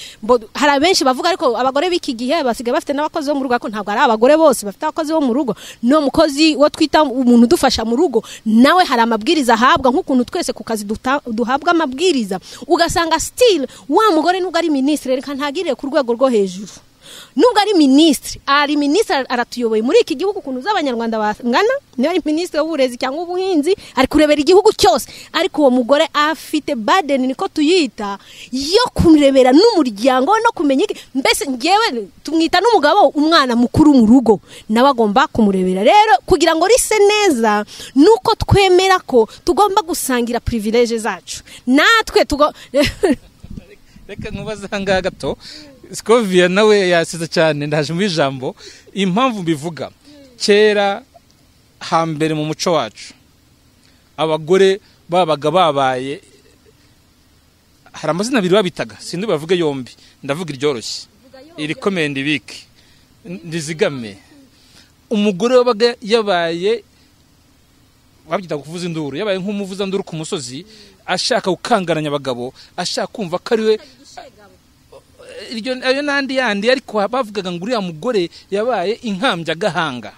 Hari abenshi. benshi bavuga, ariko abagore b'iki gihe basigaye bafite n'abakozi bo mu rugo, ariko ntabwo ari abagore bose bafite abakozi bo mu rugo. No mukozi wo twita umuntu udufasha mu rugo, nawe hari amabwiriza ahabwa nk'ukuntu twese ku kazi duhabwa amabwiriza. Ugasanga still wa mugore nubwo ari minisitiri, reka ntagirire ku rwego rwo hejuru, nubwo ari minisitiri, ari minisitiri aratuyoboye muri iki gihugu, ukuntu z'Abanyarwanda bangana, niba ari minisitiri w'uburezi cyangwa ubuhinzi, ari kurebera igihugu cyose, ariko uwo mugore afite burden, niko tuyita, yo kurebera n'umuryango no kumenya iki, mbese ngewe tumwita n'umugabo, umwana mukuru mu rugo nawe agomba kumurebera. Rero kugira ngo rise neza nuko twemera ko tugomba gusangira privilege zacu natwe. Reka nkubaze ahangaha gato, Scovia nawe yasize cyane, ndaje mu ijambo. Impamvu mbivuga, kera hambere mu muco wacu abagore babaga babaye, hari amazina abiri babitaga, sindi bavuge yombi, ndavuga iryoroshye, irikomeye ndibike ndizigame. Umugore wabaga yabaye, babyita kuvuza induru, yabaye nk'umuvuzanduru ku musozi, ashaka gukangaranya abagabo, ashaka kumva ko ari we iryo ayo n'andi yandi, ariko bavugaga ngo uriya mugore yabaye inkambyagahanga.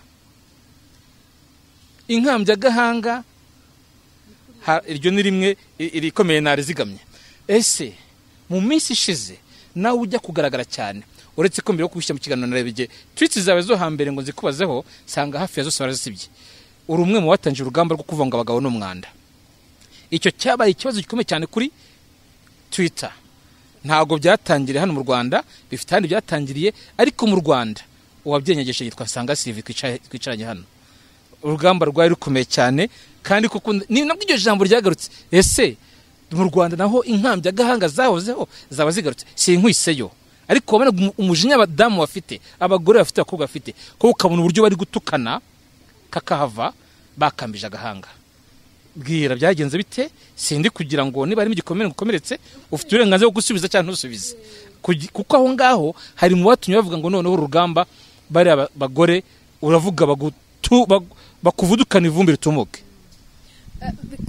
Inkambyagahanga iryo ni rimwe irikomeye narizigamye. Ese mu minsi ishize nawe ujya kugaragara cyane, uretse ko mbere yo kubishyira mu kiganiro narebye tweets zawe zo hambere ngo nzikubazeho, sanga hafi ya zose barazisibye. Uri umwe mu batangije urugamba rwo kuvuga ngo abagabo n'umwanda. Icyo cyabaye ikibazo gikomeye cyane kuri Twitter. Ntabwo byatangiriye hano mu Rwanda, bifite ahandi byatangiriye, ariko mu Rwanda uwabyenyegeshe yitwa Sanga Sylvie twicaranye hano. Urugamba rwari rukomeye cyane, kandi kuko ni nabwo iryo jambo ryagarutse. Ese mu Rwanda naho inkambyagahanga zahozeho zaba zigarutse? Sinkwiseyo, ariko wabona umujinya abadamu bafite, abagore bafite, abakobwa bafite, ko ukabona uburyo bari gutukana kakahava bakambije agahanga. Bwira byagenze bite? Sindi kugira ngo niba harimo igikomere ngukomeretse, ufite uburenganzira bwo gusubiza cyangwa ntusubize, kuko aho ngaho hari mu batumye bavuga ngo noneho urugamba bari abagore uravuga bakuvudukana ivumbi ritumuke.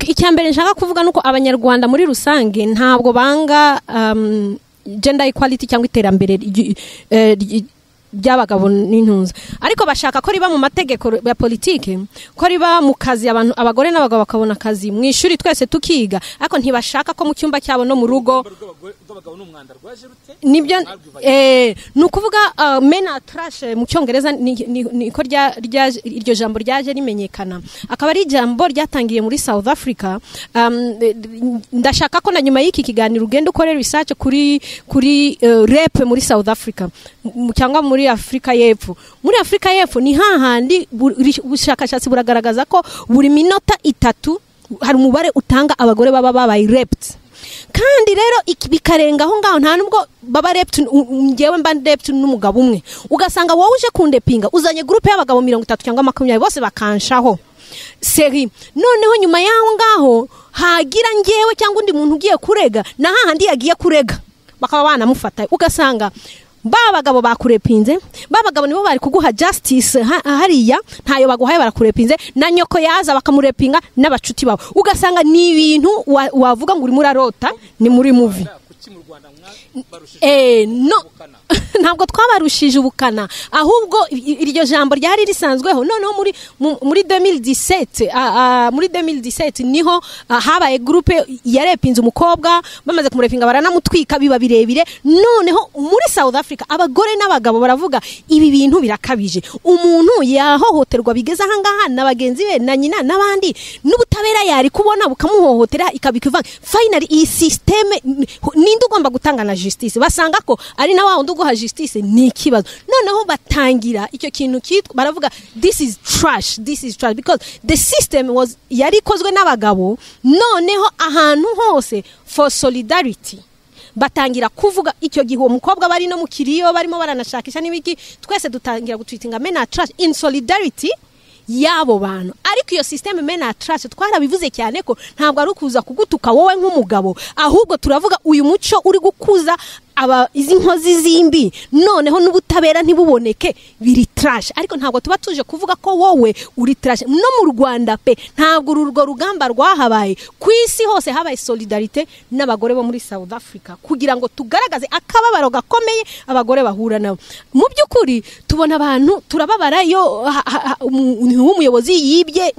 Icya mbere nshaka kuvuga nuko Abanyarwanda muri rusange ntabwo banga gender equality cyangwa iterambere ry'abagabo n'intunzi, ariko bashaka ko riba mu mategeko ya politike, ko riba mu kazi, abantu abagore n'abagabo bakabona akazi, mu ishuri twese tukiga, ariko ntibashaka ko mu cyumba cyabo no mu rugo. Nibyo, ni ukuvuga men are trash mu Cyongereza niko iryo jambo ryaje rimenyekana, akaba ari ijambo ryatangiye muri South Africa. Ndashaka ko na nyuma y'iki kiganiro ugenda ukore research kuri rape muri South Africa cyangwa muri Afrika y'Epfo. Muri Afrika y'Epfo ni hahandi ubushakashatsi buragaragaza ko buri minota 3 hari umubare utanga abagore baba babaye raped. Kandi rero bikarenga aho ngaho, nta nubwo baba raped, ngewe mba raped n'umugabo umwe, ugasanga wowe uje kundepinga uzanye groupe y'abagabo 30 cyangwa 20 bose bakanshaho seri. Noneho nyuma y'aho ngaho hagira ngewe cyangwa undi muntu ugiye kurega, na hahandi yagiye kurega bakaba banamufata, ugasanga ba bagabo bakurepinze, ba bagabo nibo bari kuguha justice hariya ntayo baguhaye, barakurepinze, na nyoko yaza bakamurepinga n'abacuti babo, ugasanga ni ibintu wavuga ngo urimo urarota, ni muri movie. No, ntabwo twabarushije ubukana, ahubwo iryo jambo ryari risanzweho. Noneho muri 2017, muri 2017 niho habaye groupe yarepinze umukobwa, bamaze kumurepinga baranamutwika biba birebire. Noneho muri South Africa abagore n'abagabo baravuga ibi bintu birakabije, umuntu yahohoterwa bigeze ahangaha na bagenzi be na nyina n'abandi, n'ubutabera yari kubona bukamuhohotera ikabikivanga. Finally iyi system ninde ugomba gutanga na justice? Basanga ko ari na wa wundi uguha justice ni ikibazo. Noneho batangira icyo kintu kitwa, baravuga this is trash, this is trash, because the system was yari ikozwe n'abagabo. Noneho ahantu hose for solidarity batangira kuvuga icyo gihe uwo mukobwa bari no mu kiriyo barimo baranashakisha n'ibiki, twese dutangira gutwitinga men are trash in solidarity y'abo bantu. Ariko iyo system men are trash twarabivuze cyane ko ntabwo ari ukuza kugutuka wowe nk'umugabo, ahubwo turavuga uyu muco uri gukuza Aba izi nkozi zimbi noneho n'ubutabera ntibuboneke, biri trash. Ariko ntabwo tuba tuje kuvuga ko wowe uri trash. No mu Rwanda pe, ntabwo urwo rugamba rwahabaye. Ku isi hose habaye solidarité n'abagore bo muri South Africa kugira ngo tugaragaze akababaro gakomeye abagore bahura nabo. Mu by'ukuri tubona abantu turababara iyo umuyobozi yibye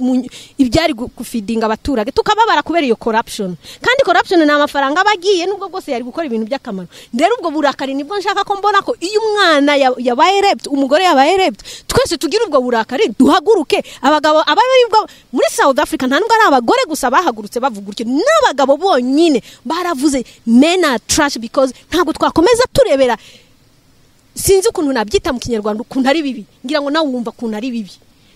ibyari gufidinga abaturage, tukababara kubera iyo corruption. Kandi corruption ni amafaranga bagiye, nubwo bwose yari gukora ibintu by'akamaro. Rero ubwo burakari nibwo nshaka ko mbona ko iyo umwana yabaye raped, umugore yabaye raped, twese tugira ubwo burakari, duhaguruke. Abagabo abaribwo muri South Africa nta nubwo ari abagore gusa bahagurutse bavuga utyo, n'abagabo bonyine baravuze men are trash, because ntabwo twakomeza turebera. Sinzi ukuntu nabyita mu Kinyarwanda ukuntu ari bibi, ngira ngo nawe wumva ukuntu ari bibi.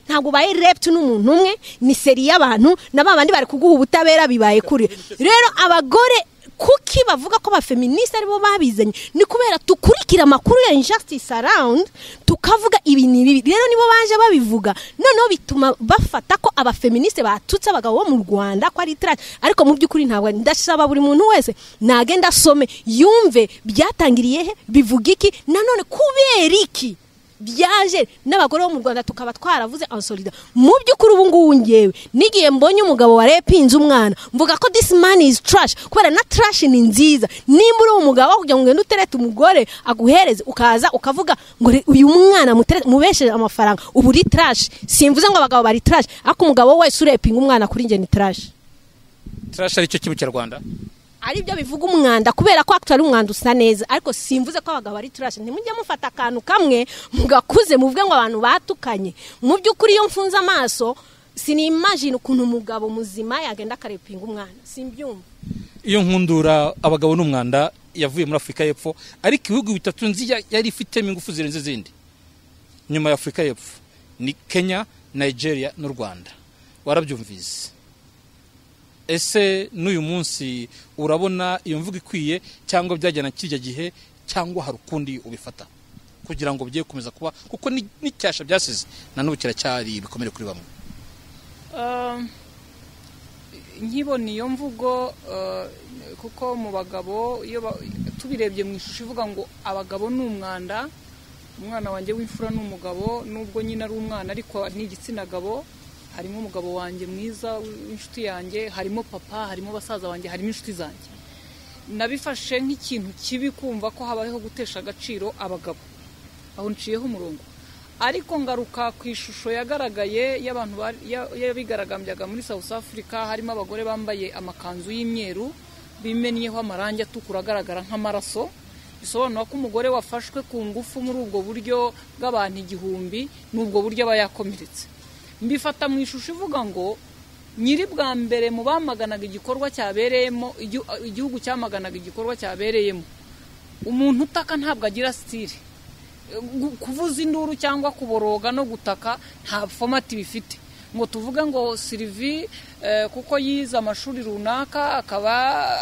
Ntabwo ubaye raped n'umuntu umwe, ni série y'abantu na babandi bari kuguha ubutabera bibaye kure. Rero abagore kuki bavuga ko abafeministe aribo babizanye? Ni kubera tukurikira amakuru ya injustice around, tukavuga ibi ni bibi. Rero nibo baje babivuga, noneho bituma bafata ko abafeministe batutse abagabo bo mu Rwanda ko ari trash. Ariko mu by'ukuri ntabwo. Ndasaba buri muntu wese nagenda asome, yumve byatangiriye he, bivuga iki, nanone kubera iki byaje n'abagore bo mu Rwanda tukaba twaravuze en solidarité. Mu by'ukuri ubu ngubu ngewe n'igihe mbonye umugabo warepinze umwana, mvuga ko this man is trash, kubera na trash ni nziza. Nimba uri umugabo, kugira ngo ugende uterete umugore aguhereze, ukaza ukavuga ngo uyu mwana mubesheje amafaranga, ubu uri trash. Simvuze ngo abagabo bari trash, ariko umugabo wese urepinga umwana kuri njye ni trash. Trash aricyo kimu Kinyarwanda? Ari byo bivuga umwanda, kubera ko actually umwanda usa neza. Ariko simvuze ko abagabo ari trash. Ntimujye mufata akantu kamwe mugakuze muvuge ngo abantu batukanye. Mu by'ukuri iyo mfunze amaso, sinimagine ukuntu umugabo muzima yagenda akarepinga umwana, simbyumva. Iyo nkundura abagabo n'umwanda yavuye muri Afurika y'Epfo, ariko ibihugu bitatu nzi yari ifitemo ingufu zirenze izindi nyuma ya Afurika y'Epfo ni Kenya, Nigeria n'u Rwanda. Warabyumvise. Ese n'uyu munsi urabona iyo mvugo ikwiye, cyangwa byajyana kirya gihe, cyangwa hari ukundi ubifata kugira ngo bigiye gukomeza kuba, kuko n'icyasha byasize na n'ubu kiracyari ibikomere kuri bamwe? Nkibona iyo mvugo, kuko mu bagabo iyo tubirebye mu ishusho ivuga ngo abagabo ni umwanda, umwana wanjye w'imfura ni umugabo, nubwo nyine ari umwana ariko ni igitsina gabo. Harimo umugabo wanjye mwiza w'inshuti yanjye, harimo papa, harimo basaza banjye, harimo inshuti zanjye. Nabifashe nk'ikintu kibi kumva ko habayeho gutesha agaciro abagabo. Aho nciyeho umurongo. Ariko ngaruka ku ishusho yagaragaye y'abantu y'abigaragambyaga muri South Africa, harimo abagore bambaye amakanzu y'imyeru bimennyeho amarangi atukura agaragara nk'amaraso, bisobanura ko umugore wafashwe ku ngufu muri ubwo buryo bw'abantu 1000 n'ubwo buryo aba yakomeretse. Mbifata mu ishusho ivuga ngo nyiri bwa mbere mu bamaganaga igikorwa cyabereyemo, igihugu cyamaganaga igikorwa cyabereyemo, umuntu utaka ntabwo agira style. Kuvuza induru cyangwa kuboroga no gutaka nta format bifite, ngo tuvuge ngo Sylvie, kuko yize amashuri runaka akaba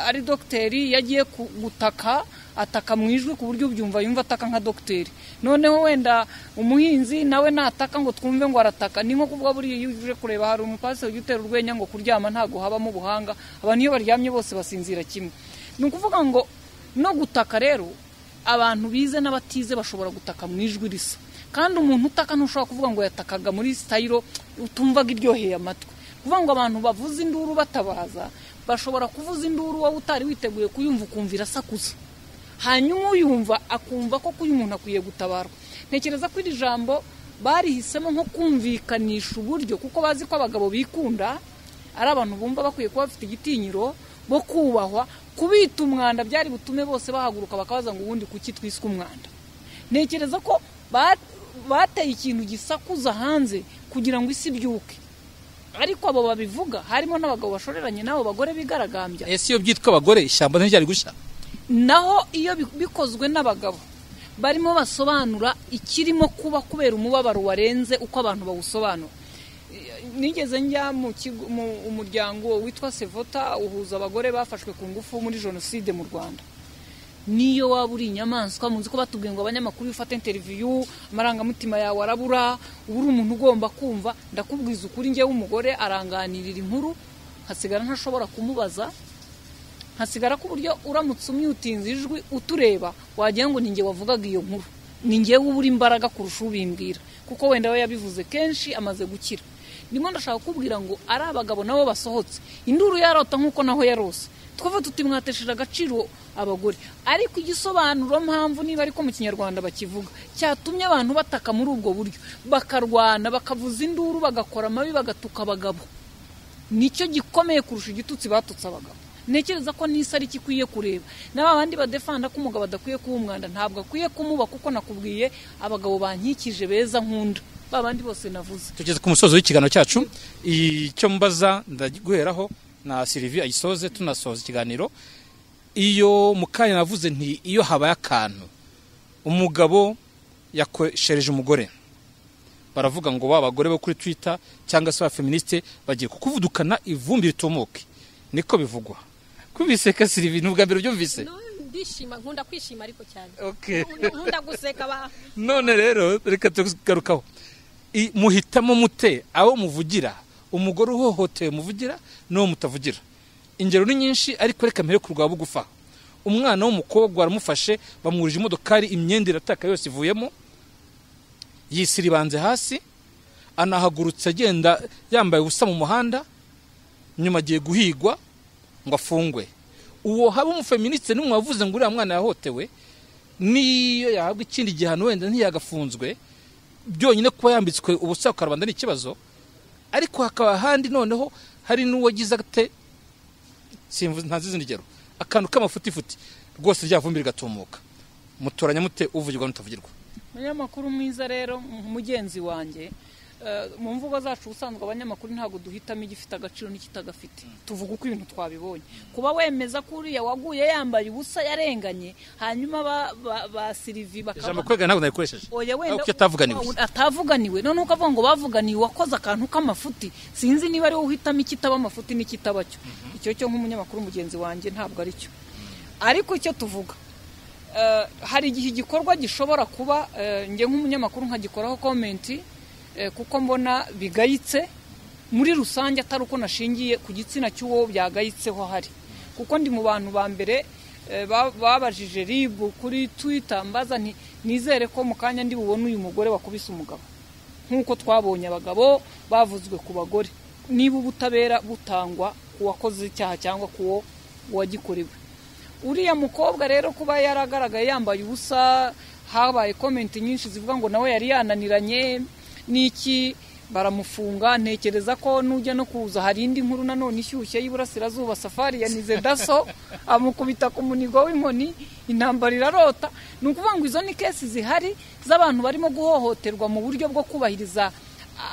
ari dogiteri, yagiye gutaka ataka mu ijwi ku buryo ubyumva yumva ataka nka dogiteri. Noneho wenda umuhinzi nawe nataka ngo twumve ngo arataka. Ni nko kuvuga buriya iyo uje kureba hari umupasiteri ujya utera urwenya ngo kuryama ntabwo habamo ubuhanga, abantu iyo baryamye bose basinzira kimwe. Ni ukuvuga ngo no gutaka rero abantu bize n'abatize bashobora gutaka mu ijwi risa, kandi umuntu utaka ntushobora kuvuga ngo yatakaga muri style utumvaga iryoheye amatwi. Kuvuga ngo abantu bavuza induru batabaza, bashobora kuvuza induru wowe utari witeguye kuyumva, ukumva irasakuza, hanyuma uyumva akumva ko uyu muntu akwiye gutabarwa. Ntekereza ko iri jambo barihisemo nko kumvikanisha uburyo, kuko bazi ko abagabo bikunda ari abantu bumva bakwiye kuba bafite igitinyiro bo kubahwa. Kubita umwanda byari butume bose bahaguruka bakabaza ngo ubundi kuki twiswe umwanda. Ntekereza ko bateye ikintu gisakuza hanze kugira ngo isi ibyuke. Ariko abo babivuga harimo n'abagabo bashoreranye n'abo bagore bigaragambya. Ese iyo byitwa abagore ishyamba ntiryari gushya? Naho iyo bikozwe n'abagabo barimo basobanura ikirimo kuba kubera umubabaro warenze uko abantu bawusobanura. Nigeze njya mu muryango witwa Sevota uhuza abagore bafashwe ku ngufu muri jenoside mu Rwanda. Niyo waba uri inyamaswa, muzi ko batubwiye ngo abanyamakuru ufate interview amarangamutima yawe arabura, uba uri umuntu ugomba kumva. Ndakubwiza ukuri, njyewe umugore aranganirira inkuru nkasigara ntashobora kumubaza. Nkasigara ku buryo uramutse umyutinze ijwi utureba wagira ngo ninjye wavugaga iyo nkuru, ninjye ubura imbaraga kurusha ubimbwira, kuko wenda we yabivuze kenshi amaze gukira. Ndimo ndashaka kukubwira ngo ari abagabo nabo basohotse induru yarota nk'uko naho yarose, twava tuti mwatesheje agaciro abagore. Ariko igisobanuro mpamvu niba ariko mu Kinyarwanda bakivuga cyatumye abantu bataka muri ubwo buryo, bakarwana, bakavuza induru, bagakora amabi, bagatuka abagabo, nicyo gikomeye kurusha igitutsi batutse abagabo. Ntekereza ko n'isi ari ikwiye kureba n'aba bandi badefanda ko umugabo adakwiye kuba umwanda, ntabwo akwiye kumuba, kuko nakubwiye abagabo bankikije beza nkunda, ba bandi bose navuze. Tugeze ku musozo w'ikiganiro cyacu, icyo mbaza ndaguheraho na Sylvie ayisoze tunasoza ikiganiro. Iyo mu kanya navuze nti iyo habaye akantu umugabo yakoshereje umugore, baravuga ngo ba bagore bo kuri Twitter cyangwa se ba feministe bagiye kukuvudukana ivumbi ritumuke, niko bivugwa. Kubiseka Sylvie n'ubwa mbere ubyumvise? No, ndishima, nkunda kwishima ariko cyane. Okay. Nkunda guseka ba. None rero reka tugarukaho. Muhitamo mute abo muvugira, umugore uhohotewe muvugira n'uwo mutavugira? Ingero ni nyinshi ariko reka mpere ku rwa bugufa. Umwana w'umukobwa baramufashe bamwurije imodokari, imyenda irataka yose ivuyemo, yisiribanze hasi, anahagurutse agenda yambaye ubusa mu muhanda, nyuma agiye guhigwa ngo afungwe. Uwo haba umufeministe n'umwe wavuze ngo uriya mwana yahotewe, niyo yahabwa ikindi gihano wenda ntiyagafunzwe, byonyine kuba yambitswe ubusa ku karubanda ni ikibazo. Ariko hakaba handi noneho hari n'uwagize ate, simvuze ntazi izindi ngero, akantu k'amafutifuti rwose rya vumbi rigatumuka. Mutoranya mute uvugirwa n'utavugirwa? Umunyamakuru mwiza rero mugenzi wanjye, mu mvugo zacu ubusanzwe abanyamakuru ntabwo duhitamo igifite agaciro n'ikitagafite, tuvuga uko ibintu twabibonye. Kuba wemeza ko uriya waguye yambaye ubusa yarenganye, hanyuma ba Sylvie bakaba ijambo kwega ntabwo nayikoresheje, oya wenda atavuganiwe, atavuganiwe none ukavuga ngo bavuganiwe wakoze akantu k'amafuti, sinzi niba ari wowe uhitamo ikitaba amafuti n'ikitaba cyo. Icyo cyo nk'umunyamakuru mugenzi wanjye ntabwo ari cyo. Ariko icyo tuvuga, hari igihe igikorwa gishobora kuba, njye nk'umunyamakuru nkagikoraho comment, kuko mbona bigayitse muri rusange, atari uko nashingiye ku gitsina cy'uwo byagayitseho hari, kuko ndi mu bantu ba mbere babajije RIB kuri Twitter mbaza nti nizere ko mu kanya ndi bubone uyu mugore wakubise umugabo, nk'uko twabonye abagabo bavuzwe ku bagore, niba ubutabera butangwa ku wakoze icyaha cyangwa ku wagikorewe. Uriya mukobwa rero kuba yaragaragaye yambaye ubusa, habaye comment nyinshi zivuga ngo nawe yari yananiranye niki, baramufunga. Ntekereza ko nujya no kuza hari indi nkuru nanone ishyushye y'Iburasirazuba, Safari yanize daso amukubita ku munigo w'inkoni, intambara irarota. Ni ukuvuga ngo izo ni kesi zihari z'abantu barimo guhohoterwa mu buryo bwo kubahiriza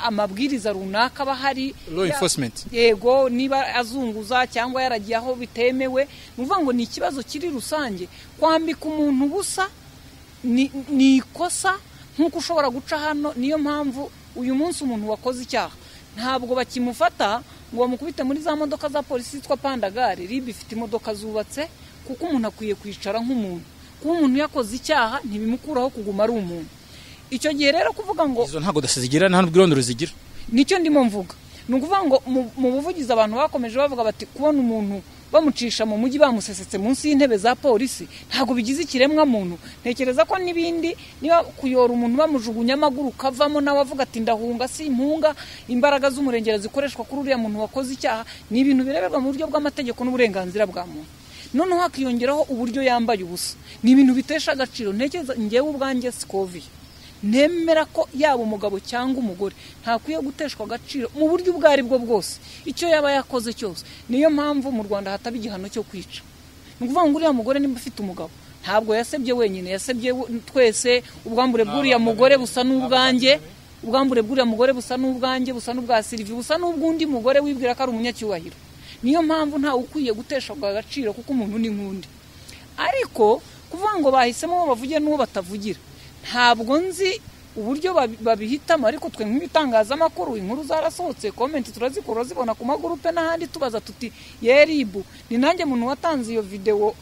amabwiriza runaka bahari, law enforcement, yego, niba azunguza cyangwa yaragiye aho bitemewe. Ni ukuvuga ngo ni ikibazo kiri rusange. Kwambika umuntu ubusa ni ikosa nk'uko ushobora guca hano. Niyo mpamvu uyu munsi umuntu wakoze icyaha ntabwo bakimufata ngo bamukubite muri za modoka za polisi zitwa pandagare. RIB ifite imodoka zubatse, kuko umuntu akwiye kwicara nk'umuntu. Kuba umuntu yakoze icyaha ntibimukuraho kuguma ari umuntu. Icyo gihe rero kuvuga ngo izo ntabwo dasizigira, nta n'ubwirondoro zigira, nicyo ndimo mvuga. Ni ukuvuga ngo mu buvugizi abantu bakomeje bavuga bati kubona umuntu bamucisha mu mujyi bamusesetse munsi y'intebe za polisi ntabwo bigize ikiremwa muntu. Ntekereza ko n'ibindi, niba kuyora umuntu bamujugunya amaguru kavamo nawe avuga ati ndahunga si impunga, imbaraga z'umurengera zikoreshwa kuri uriya muntu wakoze icyaha, ni ibintu bireberwa mu buryo bw'amategeko n'uburenganzira bwa muntu. Noneho hakiyongeraho uburyo yambaye ubusa, ni ibintu bitesha agaciro. Ntekereza njyewe ubwanjye Sikovi nemera ko yaba umugabo cyangwa umugore ntakwiye guteshwa agaciro mu buryo ubwo ari bwo bwose, icyo yaba yakoze cyose. Niyo mpamvu mu Rwanda hataba igihano cyo kwica. Ni ukuvuga ngo uriya mugore nimba afite umugabo ntabwo yasebye wenyine, yasebye twese. Ubwambure bw'uriya mugore busa n'ubwanjye, ubwambure bw'uriya mugore busa n'ubwanjye, busa n'ubwa Sylvie, busa n'ubw'undi mugore wibwira ko ari umunyacyubahiro. Niyo mpamvu ntawe ukwiye guteshwa agaciro, kuko umuntu ni nk'undi. Ariko kuvuga ngo bahisemo uwo bavuge n'uwo batavugira, ntabwo nzi uburyo babihitamo. Ariko twe nk'ibitangazamakuru inkuru zarasohotse, comment turazikura, zibona ku magurupe n'ahandi, tubaza tuti ye RIB. Ni nanjye muntu watanze iyo video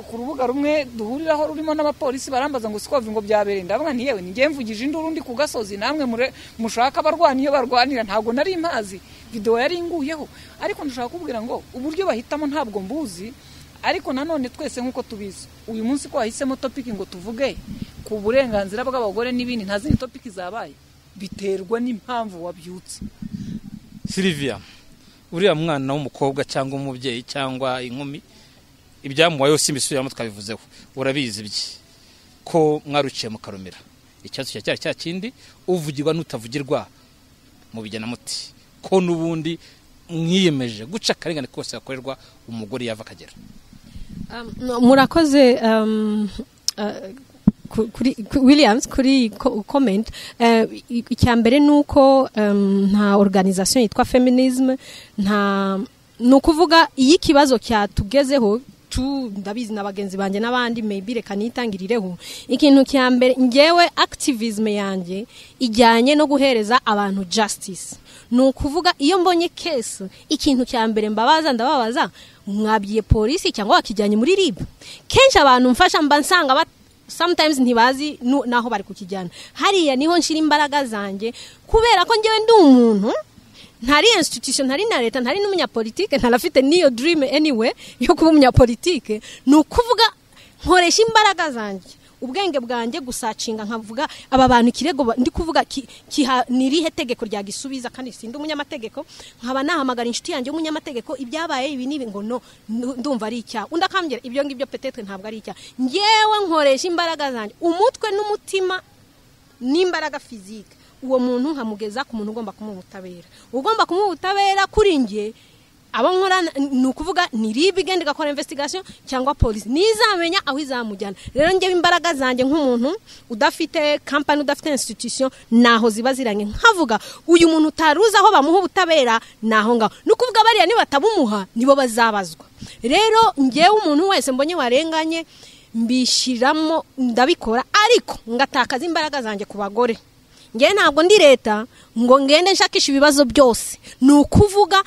ku rubuga rumwe duhuriraho rurimo n'abapolisi, barambaza ngo Sikovi ngo byabereye. Ndavuga nti yewe ngiye mvugije induru ndi ku gasozi, namwe mushaka abarwani iyo barwanira, ntabwo nari mpazi, video yari inguyeho. Ariko ndashaka kubwira ngo uburyo bahitamo ntabwo mbuzi, Ariko nanone twese nk'uko tubizi, uyu munsi ko wahisemo topic ngo tuvuge ku burenganzira bw'abagore n'ibindi, nta zindi topic zabaye, biterwa n'impamvu wabyutse. Sylvia, uriya mwana w'umukobwa cyangwa umubyeyi cyangwa inkumi, ibyamubayeho simbisubiramo, twabivuzeho, urabizi bye ko mwaruciye mukarumira. Ikibazo cya cya kindi, uvugirwa n'utavugirwa mubigena muti ko n'ubundi mwiyemeje guca akarengane kose gakorerwa umugore yava akagera? Murakoze kuri Williams kuri comment. Icya mbere ni uko nta organisation yitwa feminism, nta, ni ukuvuga iyo ikibazo cyatugezeho tu, ndabizi na bagenzi banjye n'abandi, maybe reka nitangirireho. Ikintu cya mbere, ngewe activism yanjye ijyanye no guhereza abantu justice. Ni ukuvuga iyo mbonye case, ikintu cya mbere mbabaza, ndababaza: mwabwiye polisi cyangwa wakijyanye muri RIB? Kenshi abantu mfasha mba nsanga sometimes ntibazi naho bari kukijyana. Hariya niho nshira imbaraga zanjye, kubera ko ngewe ndi umuntu, ntari institution, ntari na leta, ntari n'umunyapolitike, ntarafite n'iyo dream anyway yo kuba umunyapolitike. Ni ukuvuga nkoresha imbaraga zanjye, ubwenge bwanjye, gusacinga nkavuga aba bantu ikirego ndi kuvuga ni irihe tegeko ryagisubiza, kandi sindi umunyamategeko. Nkaba nahamagara inshuti yanjye y'umunyamategeko: ibyabaye ibi n'ibi, ngo no ndumva ari icyaha. Undi akambwira ibyo ngibyo peut-être ntabwo ari icyaha. Ngewe nkoresha imbaraga zanjye, umutwe n'umutima n'imbaraga physique, uwo muntu nkamugeza ku muntu ugomba kumuha ubutabera. Ugomba kumuha ubutabera kuri njye, abo nkora, ni ukuvuga ni RIB igenda igakora investigation cyangwa polisi nizamenya aho izamujyana. Rero njyewe imbaraga zanjye nk'umuntu udafite company, udafite institution, naho ziba ziranye, nkavuga uyu muntu utaruzi aho bamuha ubutabera naho ngaho. Ni ukuvuga bariya nibatabumuha nibo bazabazwa. Rero njyewe umuntu wese mbonye warenganye mbishiramo, ndabikora, ariko ngatakaza imbaraga zanjye ku bagore. Njyewe ntabwo ndi leta ngo ngende nshakisha ibibazo byose. Ni ukuvuga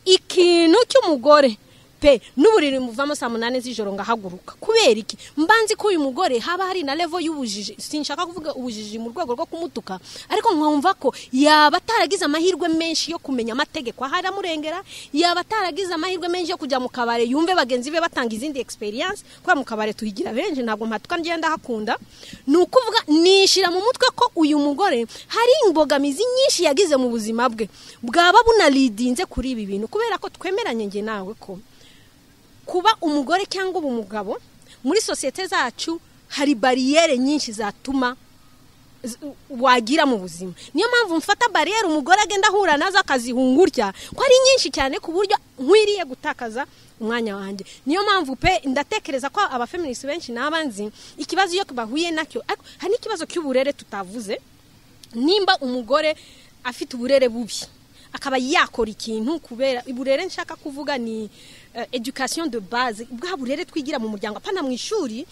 ikintu cy'umugore pe, n'uburiri muvamo saa 8 z'ijoro ngahaguruka. Kubera iki? Mbanzi ko uyu mugore haba hari na level y'ubujiji, sinshaka kuvuga ubujiji mu rwego rwo kumutuka, ariko nkumva ko yaba ataragize amahirwe menshi yo kumenya amategeko ahari amurengera, yaba ataragize amahirwe menshi yo kujya mu kabare yumve bagenzi be batanga izindi experience, kubera mu kabare tuhigira benshi, ntabwo mpatuka, ngenda hakunda. Ni ukuvuga nishira mu mutwe ko uyu mugore hari imbogamizi nyinshi yagize mu buzima bwe bwaba bunalidinze kuri ibi bintu, kubera ko twemeranye nge nawe ko kuba umugore cyangwa umugabo muri sosiyete zacu hari bariyere nyinshi zatuma wagira mu buzima. Niyo mpamvu mfata bariyere umugore agenda ahura nazo akazihungurya ko ari nyinshi cyane, ku buryo nkwiriye gutakaza umwanya wanjye. Niyo mpamvu pe ndatekereza ko abafeministi benshi n'abanzi ikibazo iyo bahuye nacyo, ariko hari n'ikibazo cy'uburere tutavuze. Nimba umugore afite uburere bubi akaba yakora ikintu, kubera uburere nshaka kuvuga ni education de base, bwa burere twigira mu muryango, apana mu ishuri,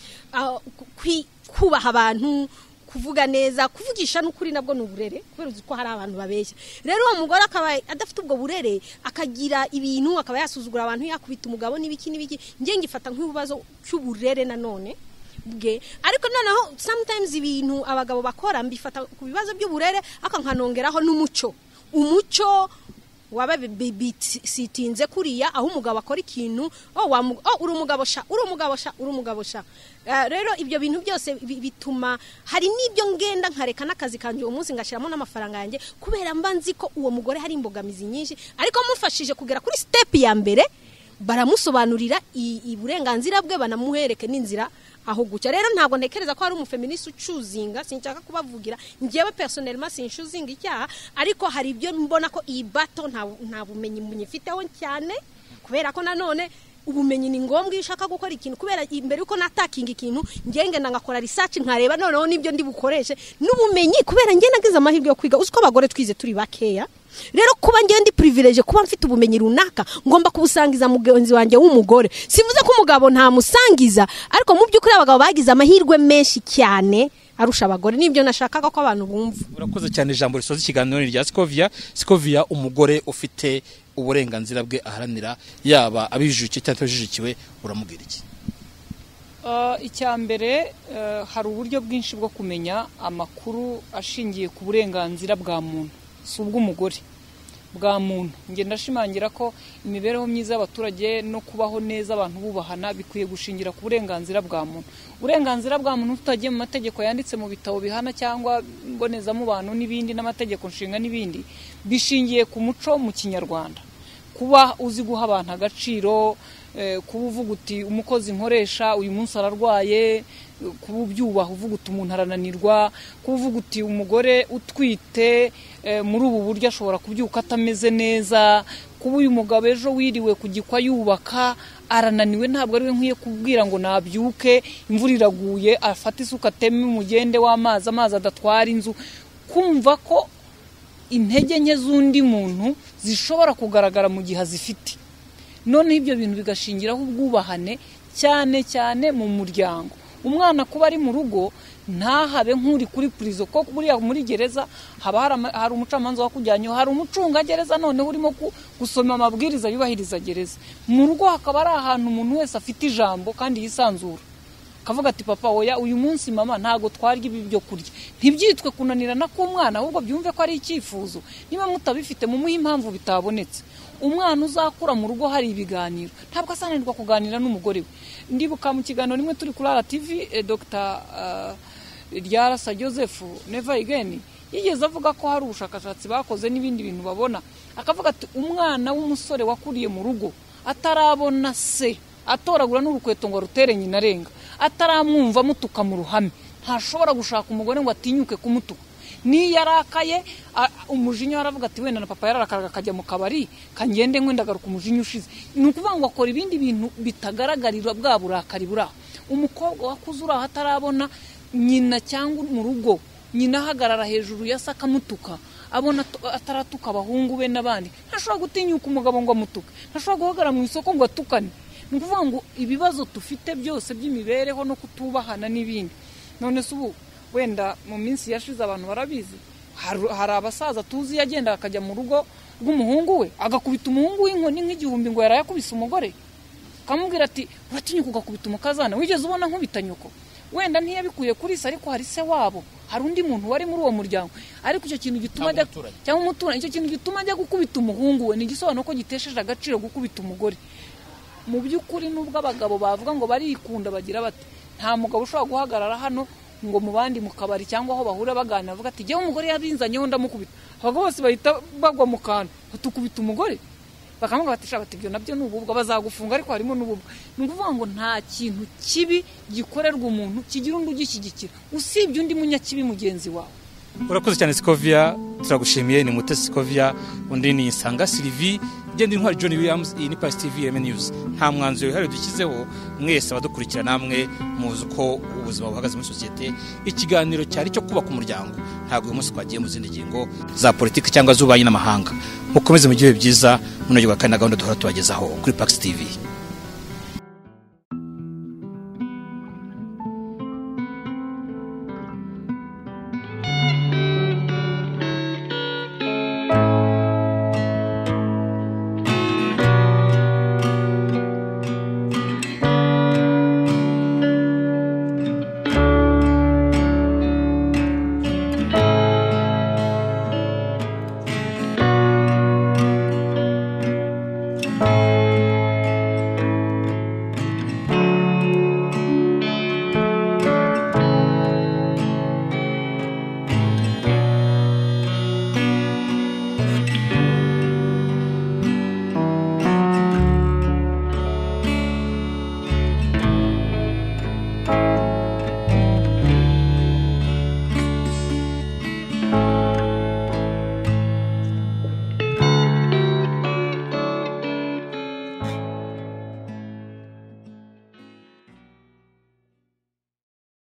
kubaha abantu, kuvuga neza, kuvugisha n'ukuri nabwo ni uburere, kubera uzi ko hari abantu babeshya. Rero uwo mugore akaba adafite ubwo burere, akagira ibintu, akaba yasuzugura abantu, yakubita umugabo n'ibiki n'ibiki, ngiye ngifata nk'ibibazo cy'uburere nanone bwe. Ariko noneho sometimes ibintu abagabo bakora mbifata ku bibazo by'uburere, aka nkanongeraho n'umuco. Umuco waba bisitinze kuriya aho umugabo akora ikintu, oh, oh, uri umugabo sha, uri umugabo sha, uri umugabo sha. Rero ibyo bintu byose bituma hari n'ibyo ngenda nkareka n'akazi kanje uwo munsi, ngashyiramo n'amafaranga yanjye, kubera mba nzi ko uwo mugore hari imbogamizi nyinshi, ariko mufashije kugera kuri step ya mbere, baramusobanurira uburenganzira bwe, banamuhereke n'inzira aho gucya. Rero ntabwo ntekereza ko hari umufeministe ucuzinga, sinshaka kubavugira, njyewe personnellement sinshuzinga icyaha, ariko hari ibyo mbona ko iyi bato nta bumenyi nyifiteho cyane, kubera ko nanone ubumenyi ni ngombwa iyo ushaka gukora ikintu. Kubera imbere yuko natakinga ikintu, njye ngenda ngakora research, nkareba noneho nibyo ndi bukoreshe n'ubumenyi, kubera njye nagize amahirwe yo kwiga. Uzi ko abagore twize turi bakeya, rero kuba njye ndi privilege, kuba mfite ubumenyi runaka, ngomba kubusangiza mugenzi wanjye w'umugore. Sivuze ko umugabo ntamusangiza, ariko mu by'ukuri abagabo bagize amahirwe menshi cyane arusha abagore. Nibyo nashakaga ko abantu bumva. Urakoze cyane. Ijambo risoza ikiganiro ni rya Scovia. Scovia, umugore ufite uburenganzira bwe aharanira, yaba abijukiye cyangwa atabijukiwe, uramubwira iki? Icya mbere, hari uburyo bwinshi bwo kumenya amakuru ashingiye ku burenganzira bwa muntu, si ubw'umugore. bwa muntu. Njye ndashimangira ko imibereho myiza y'abaturage no kubaho neza abantu bubahana bikwiye gushingira ku burenganzira bwa muntu. Uburenganzira bwa muntu tutagiye mu mategeko yanditse mu bitabo bihana cyangwa mbonezamubano n'ibindi n'amategeko nshinga n'ibindi, bishingiye ku muco mu Kinyarwanda. Kuba uzi guha abantu agaciro, kuba uvuga uti umukozi nkoresha uyu munsi ararwaye, kuba ubyubaha uvuga uti umuntu arananirwa, kuba uvuga uti umugore utwite muri ubu buryo ashobora kubyuka atameze neza, kuba uyu mugabo ejo wiriwe kugikwa yubaka arananiwe ntabwo ari we nkwiye kubwira ngo nabyuke imvura iraguye afate isuka ateme umugende w'amazi, amazi adatwara inzu. Kumva ko intege nke z'undi muntu zishobora kugaragara mu gihe azifite. Noneho ibyo bintu bigashingiraho ubwubahane cyane cyane mu muryango. Umwana kuba ari mu rugo ntahabe nk'uri kuri prison, ko buriya muri gereza haba hari umucamanza wakujyanyeho, hari umucungagereza noneho urimo gusoma amabwiriza yubahiriza gereza. Mu rugo hakaba ari ahantu umuntu wese afite ijambo kandi yisanzura, akavuga ati papa oya uyu munsi mama ntago twarya ibi byo kurya. Ntibyitwe kunanirana k'umwana, ahubwo byumve ko ari icyifuzo. Niba mutabifite mumuhe impamvu bitabonetse. Umwana uzakura mu rugo hari ibiganiro, ntabwo asananirwa kuganira n'umugore we. Ndibuka mu kiganiro rimwe turi kuri RTV, Dr. Ryarasa Joseph Never Again yigeze avuga ko hari ubushakashatsi bakoze n'ibindi bintu babona, akavuga ati umwana w'umusore wakuriye mu rugo atarabona se atoragura n'urukweto ngo rutere nyina arenga, ataramwumva amutuka mu ruhame, ntashobora gushaka umugore ngo atinyuke kumutuka. Niyo yarakaye umujinya aravuga ati wenda na papa yararakaraga akajya mu kabari kangende ngwenda agaruka umujinya ushize. Ni ukuvuga ngo akora ibindi bintu bitagaragarira bwa burakari buraho. Umukobwa wakuze uraho atarabona nyina cyangwa mu rugo nyina ahagarara hejuru ya se akamutuka, abona ataratuka abahungu be n'abandi, ntashobora gutinyuka umugabo ngo amutuke, ntashobora guhagarara mu isoko ngo atukane. Ni ukuvuga ngo ibibazo dufite byose by'imibereho no kutubahana n'ibindi. None se ubu wenda mu minsi yashize abantu barabizi, hari abasaza tuzi yagenda akajya mu rugo rw'umuhungu we agakubita umuhungu w'inkoni nk'igihumbi ngo yarayakubise umugore, akamubwira ati uratinyuka ugakubita umukazana, wigeze ubona nkubita nyoko? Wenda ntiyabikuye kuri se, ariko hari se wabo, hari undi muntu wari muri uwo muryango. Ariko icyo kintu gituma ajya cyangwa umuturanyi, icyo kintu gituma ajya gukubita umuhungu we ni igisobanuro ko gitesheje agaciro gukubita umugore. Mu by'ukuri nubwo abagabo bavuga ngo barikunda bagira bati nta mugabo ushobora guhagarara hano ngo mu bandi mu kabari cyangwa aho bahura baganira avuga ati jyewe umugore yabinzanyeho ndamukubita, abagabo bose bahita bagwa mu kantu batukubita umugore, bakamubwira bati shaka ibyo nabyo ni ububwa bazagufunga, ariko harimo n'ububwa. Ni ukuvuga ngo nta kintu kibi gikorerwa umuntu kigira undi ugishyigikira usibye undi munyakibi mugenzi wawe. Urakoze cyane Scovia, turagushimiye. Ni Mutesi Scovia, undi ni Sanga Sylvie, genda intwari John Williams. Iyi ni Pass TV Ireme News. Nta mwanzuro wihariye dushyizeho, mwese abadukurikira namwe muzi uko ubuzima buhagaze muri sosiyete. Ikiganiro cyari cyo kubaka umuryango, ntabwo uyu munsi twagiye mu zindi ngingo za politiki cyangwa z'ububanyi n'amahanga. Mukomeze mugire byiza, munogerwa kandi na gahunda duhora tubagezaho kuri Pax TV.